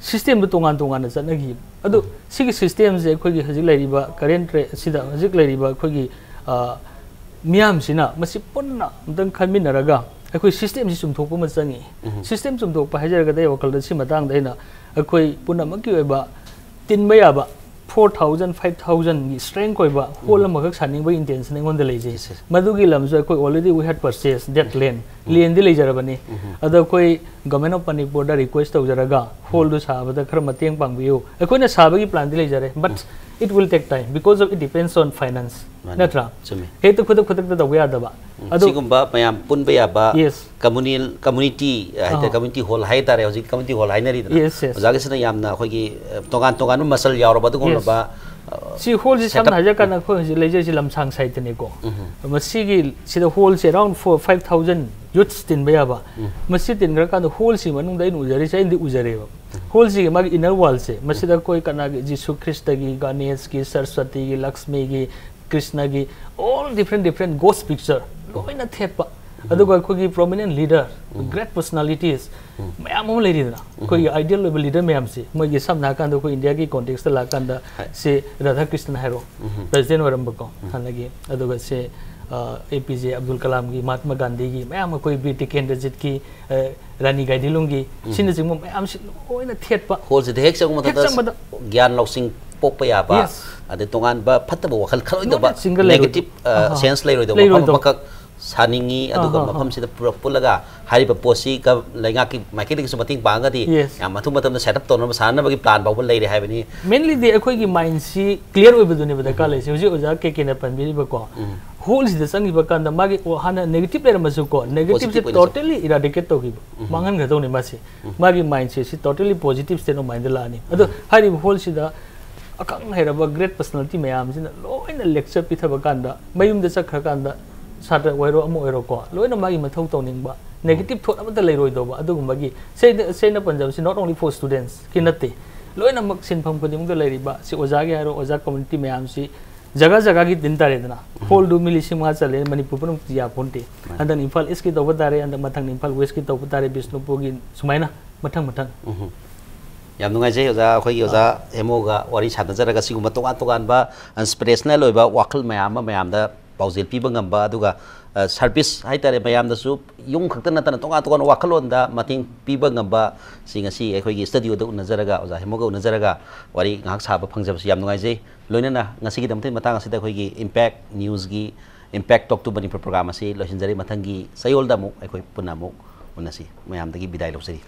systemꯗꯨ ꯇꯣꯉꯥꯟ ꯇꯣꯉꯥꯟꯅ ꯆꯠꯅꯈꯤ꯫ ꯑꯗꯣ ꯁꯤꯒꯤ systemꯁꯦ ꯑꯩꯈꯣꯏꯒꯤ ꯍꯧꯖꯤꯛ ꯂꯩꯔꯤꯕ current ꯑꯁꯤꯗ ꯍꯧꯖꯤꯛ ꯂꯩꯔꯤꯕ ꯑꯩꯈꯣꯏꯒꯤ, ꯑ, ꯃꯤꯌꯥꯝꯁꯤꯅ ꯃꯁꯤ ꯄꯨꯟꯅ ꯑꯝꯇꯪ ꯈꯟꯃꯤꯟꯅꯔꯒ ꯑꯩꯈꯣꯏ systemꯁꯤ ꯆꯨꯝꯊꯣꯛꯄ ꯑꯃ ꯆꯪꯉꯤ꯫ System ꯆꯨꯝꯊꯣꯛꯄ ꯍꯥꯏꯖꯔꯒꯗꯤ ꯑꯩ ꯋꯥꯈꯜꯗ ꯁꯤ ꯃꯇꯥꯡꯗ ꯑꯩꯅ ꯑꯩꯈꯣꯏ ꯄꯨꯝꯅꯃꯛꯀꯤ ꯑꯣꯏꯕ ꯇꯤꯟꯕ ꯌꯥꯕ four thousand, five thousandꯒꯤ strength ꯑꯣꯏꯕ hall ꯑꯃꯈꯛ ꯁꯥꯅꯤꯡꯕꯒꯤ intention ꯑꯩꯉꯣꯟꯗ ꯂꯩꯖꯩ꯫ Yes, yes. ꯃꯗꯨꯒꯤ ꯂꯝꯁꯨ ꯑꯩꯈꯣꯏ already we had purchased that land, landꯗꯤ ꯂꯩꯖꯔꯕꯅꯤ꯫ ꯑꯗꯣ ꯑꯩꯈꯣꯏ Government of Manipurꯗ request ꯇꯧꯖꯔꯒ hallꯗꯨ ꯁꯥꯕꯗ ꯈꯔ ꯃꯇꯦꯡ ꯄꯥꯡꯕꯤꯌꯨ꯫ ꯑꯩꯈꯣꯏꯅ ꯁꯥꯕꯒꯤ planꯗꯤ ꯂꯩꯖꯔꯦ, but it will take time because of it depends on finance, ꯃꯥꯅꯤ꯫ ꯅꯠꯇ꯭ꯔꯥ? ꯆꯨꯝꯃꯤ꯫ ꯍꯦꯛꯇ ꯈꯨꯗꯛ ꯈꯨꯗꯛꯇ ꯇꯧꯕ ꯌꯥꯗꯕ꯫ ꯎꯝ, ꯑꯗꯣ ꯁꯤꯒꯨꯝꯕ ꯃꯌꯥꯝ ꯄꯨꯟꯕ ꯌꯥꯕ Yes. communal, community ꯍꯥꯏꯇꯥꯔꯦ, ꯑꯥ꯫ Community hall ꯍꯥꯏꯇꯥꯔꯦ, ꯍꯧꯖꯤꯛ community hall ꯍꯥꯏꯅꯔꯤꯗꯅ꯫ Yes, yes. ꯑꯣꯖꯥꯒꯤꯁꯤꯅ ꯌꯥꯝꯅ ꯑꯩꯈꯣꯏꯒꯤ, ꯑ, ꯇꯣꯉꯥꯟ ꯇꯣꯉꯥꯟꯕ ꯃꯁꯜ ꯌꯥꯎꯔꯕ ꯑꯗꯨꯒꯨꯝꯂꯕ, ꯑ, ꯁꯤ hallꯁꯤ ꯁꯝꯅ setup꯫ ꯍꯥꯏꯖꯔꯀꯥꯟꯗ ꯑꯩꯈꯣꯏ ꯍꯧꯖꯤꯛ ꯂꯩꯖꯔꯤꯁꯤ ꯂꯝꯁꯥꯡ siteꯇꯅꯤꯀꯣ꯫ ꯃꯁꯤꯒꯤ ꯁꯤꯗ hallꯁꯦ around four, five thousand youths ꯇꯤꯟꯕ ꯌꯥꯕ꯫ ꯃꯁꯤ ꯇꯤꯟꯈ꯭ꯔꯀꯥꯟꯗ hallꯁꯤ ꯃꯅꯨꯡꯗ ꯑꯩꯅ ꯎꯖꯔꯤꯁꯦ, ꯑꯩꯅꯗꯤ ꯎꯖꯔꯦꯕ꯫ Hallꯁꯤꯒꯤ ꯃꯥꯒꯤ inner wallꯁꯦ, ꯃꯁꯤꯗ ꯑꯩꯈꯣꯏ ꯀꯅꯥꯒꯤ, ꯖꯤꯁꯨ ꯈ꯭ꯔꯤꯁꯇꯒꯤ, ꯒꯅꯦꯁꯀꯤ, ꯁꯔꯁꯋꯇꯤꯒꯤ, ꯂꯛꯁꯃꯤꯒꯤ, ꯀ꯭ꯔꯤꯁꯅꯒꯤ, all different different ghost picture ꯂꯣꯏꯅ ꯊꯦꯠꯄ꯫ ꯑꯗꯨꯒ ꯑꯩꯈꯣꯏꯒꯤ prominent leader, great personalities ꯃꯌꯥꯝ ꯑꯃ ꯂꯩꯔꯤꯗꯅ, ꯑꯩꯈꯣꯏꯒꯤ ideal ꯑꯣꯏꯕ leader ꯃꯌꯥꯝꯁꯤ, ꯃꯣꯏꯒꯤ ꯁꯝꯅ ꯍꯥꯏꯔꯀꯥꯟꯗ ꯑꯩꯈꯣꯏ ꯏꯟꯗꯤꯌꯥꯒꯤ contextꯇ ꯂꯥꯛꯑꯀꯥꯟꯗ ꯁꯤ ꯔꯥꯙꯥ ꯀ꯭ꯔꯤꯁꯅ ꯍꯥꯏꯔꯣ, president ꯑꯣꯏꯔꯝꯕꯀꯣ ꯍꯥꯟꯅꯒꯤ, ꯑꯗꯨꯒ ꯁꯤ, ꯑꯦ ꯄꯤ ꯖꯦ ꯑꯕꯗꯨꯜ ꯀꯂꯥꯝꯒꯤ, ꯃꯍꯥꯇꯃꯥ ꯒꯥꯟꯙꯤꯒꯤ, ꯃꯌꯥꯝ ꯑꯩꯈꯣꯏ ꯕꯤꯔ ꯇꯤꯀꯦꯟꯗ꯭ꯔꯖꯤꯠꯀꯤ, ꯑ, ꯔꯥꯅꯤ ꯒꯥꯏꯗꯤꯟꯂꯨꯡꯒꯤ, ꯁꯤꯅꯆꯤꯡꯕ ꯃꯌꯥꯝꯁꯤ ꯂꯣꯏꯅ ꯊꯦꯠꯄ꯫ ꯍꯣꯜꯁꯤꯗ ꯍꯦꯛ ꯆꯪꯕ ꯍꯦꯛ ꯃꯇꯝꯗ ꯆꯪꯕꯗ ꯒ꯭ꯌꯥꯟ ꯂꯧꯁꯤꯡ ꯄꯣꯛꯄ ꯌꯥꯕ, Yes. ꯑꯗꯩ ꯇꯣꯉꯥꯟꯕ ꯐꯠꯇꯕ ꯋꯥꯈꯜ ꯈꯜꯂꯣꯏꯗꯕ, ꯅꯣꯠ ꯁꯤꯡꯒꯜ ꯂꯩꯔꯣꯏꯗꯕ꯫ ꯅꯦꯒꯦꯇꯤꯞ ꯑꯍꯥ. ꯁꯦꯟꯁ ꯂꯩꯔꯣꯏꯗꯕ ꯂꯩꯔꯣꯏꯗꯕ꯫ ꯋꯥꯐꯝ ꯑꯃꯈꯛ ꯁꯥꯅꯤꯡꯉꯤ꯫ ꯑꯗꯨꯒ ꯑꯍꯥ, ꯑꯍꯥ. ꯃꯐꯝꯁꯤꯗ ꯄꯨꯔꯛ ꯄꯨꯜꯂꯒ ꯍꯥꯏꯔꯤꯕ ꯄꯣꯠꯁꯤꯒ ꯂꯩꯉꯥꯛꯀꯤ ꯃꯥꯏꯀꯩꯗꯒꯤꯁꯨ ꯃꯇꯦꯡ ꯄꯥꯡꯉꯒꯗꯤ Yes. ꯌꯥꯝ ꯃꯊꯨ ꯃꯇꯝꯗ ꯁꯦꯠ ꯑꯞ ꯇꯧꯅꯕ, ꯁꯥꯟꯅꯅꯕꯒꯤ ꯄ꯭ꯂꯥꯟ ꯐꯥꯎꯕ ꯂꯩꯔꯦ ꯍꯥꯏꯕꯅꯤ꯫ Mainlyꯗꯤ ꯑꯩꯈꯣꯏꯒꯤ ꯃꯥꯏꯟꯁꯤ ꯀ꯭ꯂꯤꯌꯥꯔ ꯑꯣꯏꯕꯗꯨꯅꯦꯕ ꯗꯔꯀꯥꯔ ꯂꯩꯔꯤꯁꯦ꯫ ꯍꯧꯖꯤꯛ ꯑꯣꯖꯥ ꯀꯦ ꯀꯦꯅ ꯄꯟꯕꯤꯔꯤꯕꯀꯣ, ꯍꯣꯜꯁꯤꯗ ꯆꯪꯈꯤꯕ ꯀꯥꯟꯗ ꯃꯥꯒꯤ, ꯑꯣ, ꯍꯥꯟꯅ ꯅꯦꯒꯦꯇꯤꯞ ꯂꯩꯔꯝꯃꯁꯨꯀꯣ, ꯅꯦꯒꯦꯇꯤꯞꯁꯦ Positive ꯑꯣꯏꯅ ꯆꯪ- ꯇꯣꯇꯦꯂꯤ ꯏꯔꯥꯗꯤꯀꯦꯠ ꯇꯧꯈꯤꯕ, ꯃꯥꯡꯍꯟꯒꯗꯧꯅꯤ ꯃꯥꯁꯦ꯫ ꯃꯥꯒꯤ ꯃꯥꯏꯟꯁꯦꯠꯁꯤ ꯇꯣꯇꯦꯂꯤ ꯄꯣꯖꯤꯇꯤꯞ ꯁ꯭ꯇꯦꯠ ꯑꯣꯐ ꯃꯥꯏꯟꯗ ꯂꯥꯛꯑꯅꯤ꯫ ꯑꯗꯣ ꯍꯥꯏꯔꯤꯕ ꯍꯣꯜꯁꯤꯗ ꯑꯈꯪ ꯍꯩꯔꯕ ꯒ꯭ꯔꯦꯠ ꯄꯔꯁꯅꯦꯂꯤꯇꯤ ꯃꯌꯥꯝꯁꯤꯅ ꯂꯣꯏꯅ ꯂꯦꯛꯆꯔ ꯄꯤꯊꯕ ꯀꯥꯟꯗ, ꯃꯌꯨꯝꯗ ꯆꯠꯈ꯭ꯔꯀꯥꯟꯗ ꯁꯥꯇ꯭ꯔ ꯑꯣꯏꯔꯣ ꯑꯃ ꯑꯣꯏꯔꯣꯀꯣ, ꯂꯣꯏꯅ ꯃꯥꯒꯤ ꯃꯊꯧ ꯇꯧꯅꯤꯡꯕ, ꯅꯦꯒꯦꯇꯤꯞ ꯊꯣꯠ ꯑꯃꯠꯇ ꯂꯩꯔꯣꯏꯗꯧꯕ ꯑꯗꯨꯒꯨꯝꯕꯒꯤ, ꯁꯤꯗ, ꯁꯤꯗ ꯄꯟꯖꯕꯁꯤ not only for studentsꯀꯤ ꯅꯠꯇꯦ, ꯂꯣꯏꯅꯃꯛ ꯁꯤꯟꯐꯝ ꯈꯨꯗꯤꯡꯃꯛꯇ ꯂꯩꯔꯤꯕ, ꯁꯤ ꯑꯣꯖꯥꯒꯤ ꯍꯥꯏꯔꯣ, ꯑꯣꯖꯥ ꯀꯝꯃ꯭ꯌꯨꯅꯤꯇꯤ ꯃꯌꯥꯝꯁꯤ ꯖꯒꯥ ꯖꯒꯥꯒꯤ ꯇꯤꯟ ꯇꯥꯔꯦꯗꯅ꯫ ꯍꯣꯜꯗꯨ ꯃꯤ ꯂꯤꯁꯤꯡ ꯃꯉꯥ ꯆꯜꯂꯦ, ꯃꯅꯤꯄꯨꯔ ꯄꯨꯝꯅꯃꯛꯇꯤ ꯌꯥꯄꯣꯟꯇꯦ꯫ ꯍꯟꯗꯛ ꯏꯝꯐꯥꯜ ꯏꯁꯀꯤ ꯇꯧꯕ ꯇꯥꯔꯦ, ꯍꯟꯗꯛ ꯃꯊꯪ ꯏꯝꯐꯥꯜ ꯋꯦꯁꯀꯤ ꯇꯧꯕ ꯇꯥꯔꯦ, ꯕꯤꯁꯅꯨꯄꯨꯔꯒꯤ, ꯁꯨꯃꯥꯏꯅ ꯃꯊꯪ ꯃꯊꯪ꯫ ꯎꯝ꯫ ꯌꯥꯝ ꯅꯨꯡꯉꯥꯏꯖꯩ ꯑꯣꯖꯥ, ꯑꯩꯈꯣꯏꯒꯤ ꯑꯣꯖꯥ ꯍꯦꯃꯣꯒ ꯋꯥꯔꯤ ꯁꯥꯟꯅꯖꯔꯒ ꯁꯤꯒꯨꯝꯕ ꯇꯣꯉꯥꯟ ꯇꯣꯉꯥꯟꯕ ꯏꯟꯁꯄꯤꯔꯦꯁꯅꯦꯜ ꯑꯣꯏꯕ ꯋꯥꯈꯜ ꯃꯌꯥꯝ ꯑꯃ ꯃꯌꯥꯝꯗ ꯄꯥꯎꯖꯦꯜ ꯄꯤꯕ ꯉꯝꯕ, ꯑꯗꯨꯒ ꯁꯔꯚꯤꯁ ꯍꯥꯏꯇꯥꯔꯦ, ꯃꯌꯥꯝꯗꯁꯨ ꯌꯨꯝ ꯈꯛꯇ ꯅꯠꯇꯅ ꯇꯣꯉꯥꯟ ꯇꯣꯉꯥꯟꯕ ꯋꯥꯈꯜꯂꯣꯟꯗ ꯃꯇꯦꯡ ꯄꯤꯕ ꯉꯝꯕ ꯁꯤ ꯉꯁꯤ ꯑꯩꯈꯣꯏꯒꯤ ꯁ꯭ꯇꯨꯗꯤꯑꯣꯗ ꯎꯅꯖꯔꯒ, ꯑꯣꯖꯥ ꯍꯦꯃꯣꯒ ꯎꯅꯖꯔꯒ ꯋꯥꯔꯤ ꯉꯥꯏꯍꯥꯛ ꯁꯥꯕ ꯐꯪꯖꯕꯁꯤ ꯌꯥꯝ ꯅꯨꯡꯉꯥꯏꯖꯩ꯫ ꯂꯣꯏꯅꯅ ꯉꯁꯤꯒꯤꯗꯃꯛꯇ ꯃꯇꯥꯡ ꯑꯁꯤꯗ ꯑꯩꯈꯣꯏꯒꯤ ꯏꯝꯄꯦꯛ ꯅ꯭ꯌꯨꯁꯀꯤ ꯏꯝꯄꯦꯛ ꯇꯣꯛ ꯇꯨ ꯃꯅꯤꯄꯨꯔ ꯄ꯭ꯔꯣꯒ꯭ꯔꯥꯝ ꯑꯁꯤ ꯂꯣꯏꯁꯤꯟꯖꯔꯤ꯫ ꯃꯊꯪꯒꯤ ꯆꯌꯣꯜꯗ ꯑꯃꯨꯛ ꯑꯩꯈꯣꯏ ꯄꯨꯟꯅ ꯑꯃꯨꯛ ꯎꯅꯁꯤ꯫ ꯃꯌꯥꯝꯗꯒꯤ ꯕꯤꯗꯥꯏ ꯂꯧꯖꯔꯤ꯫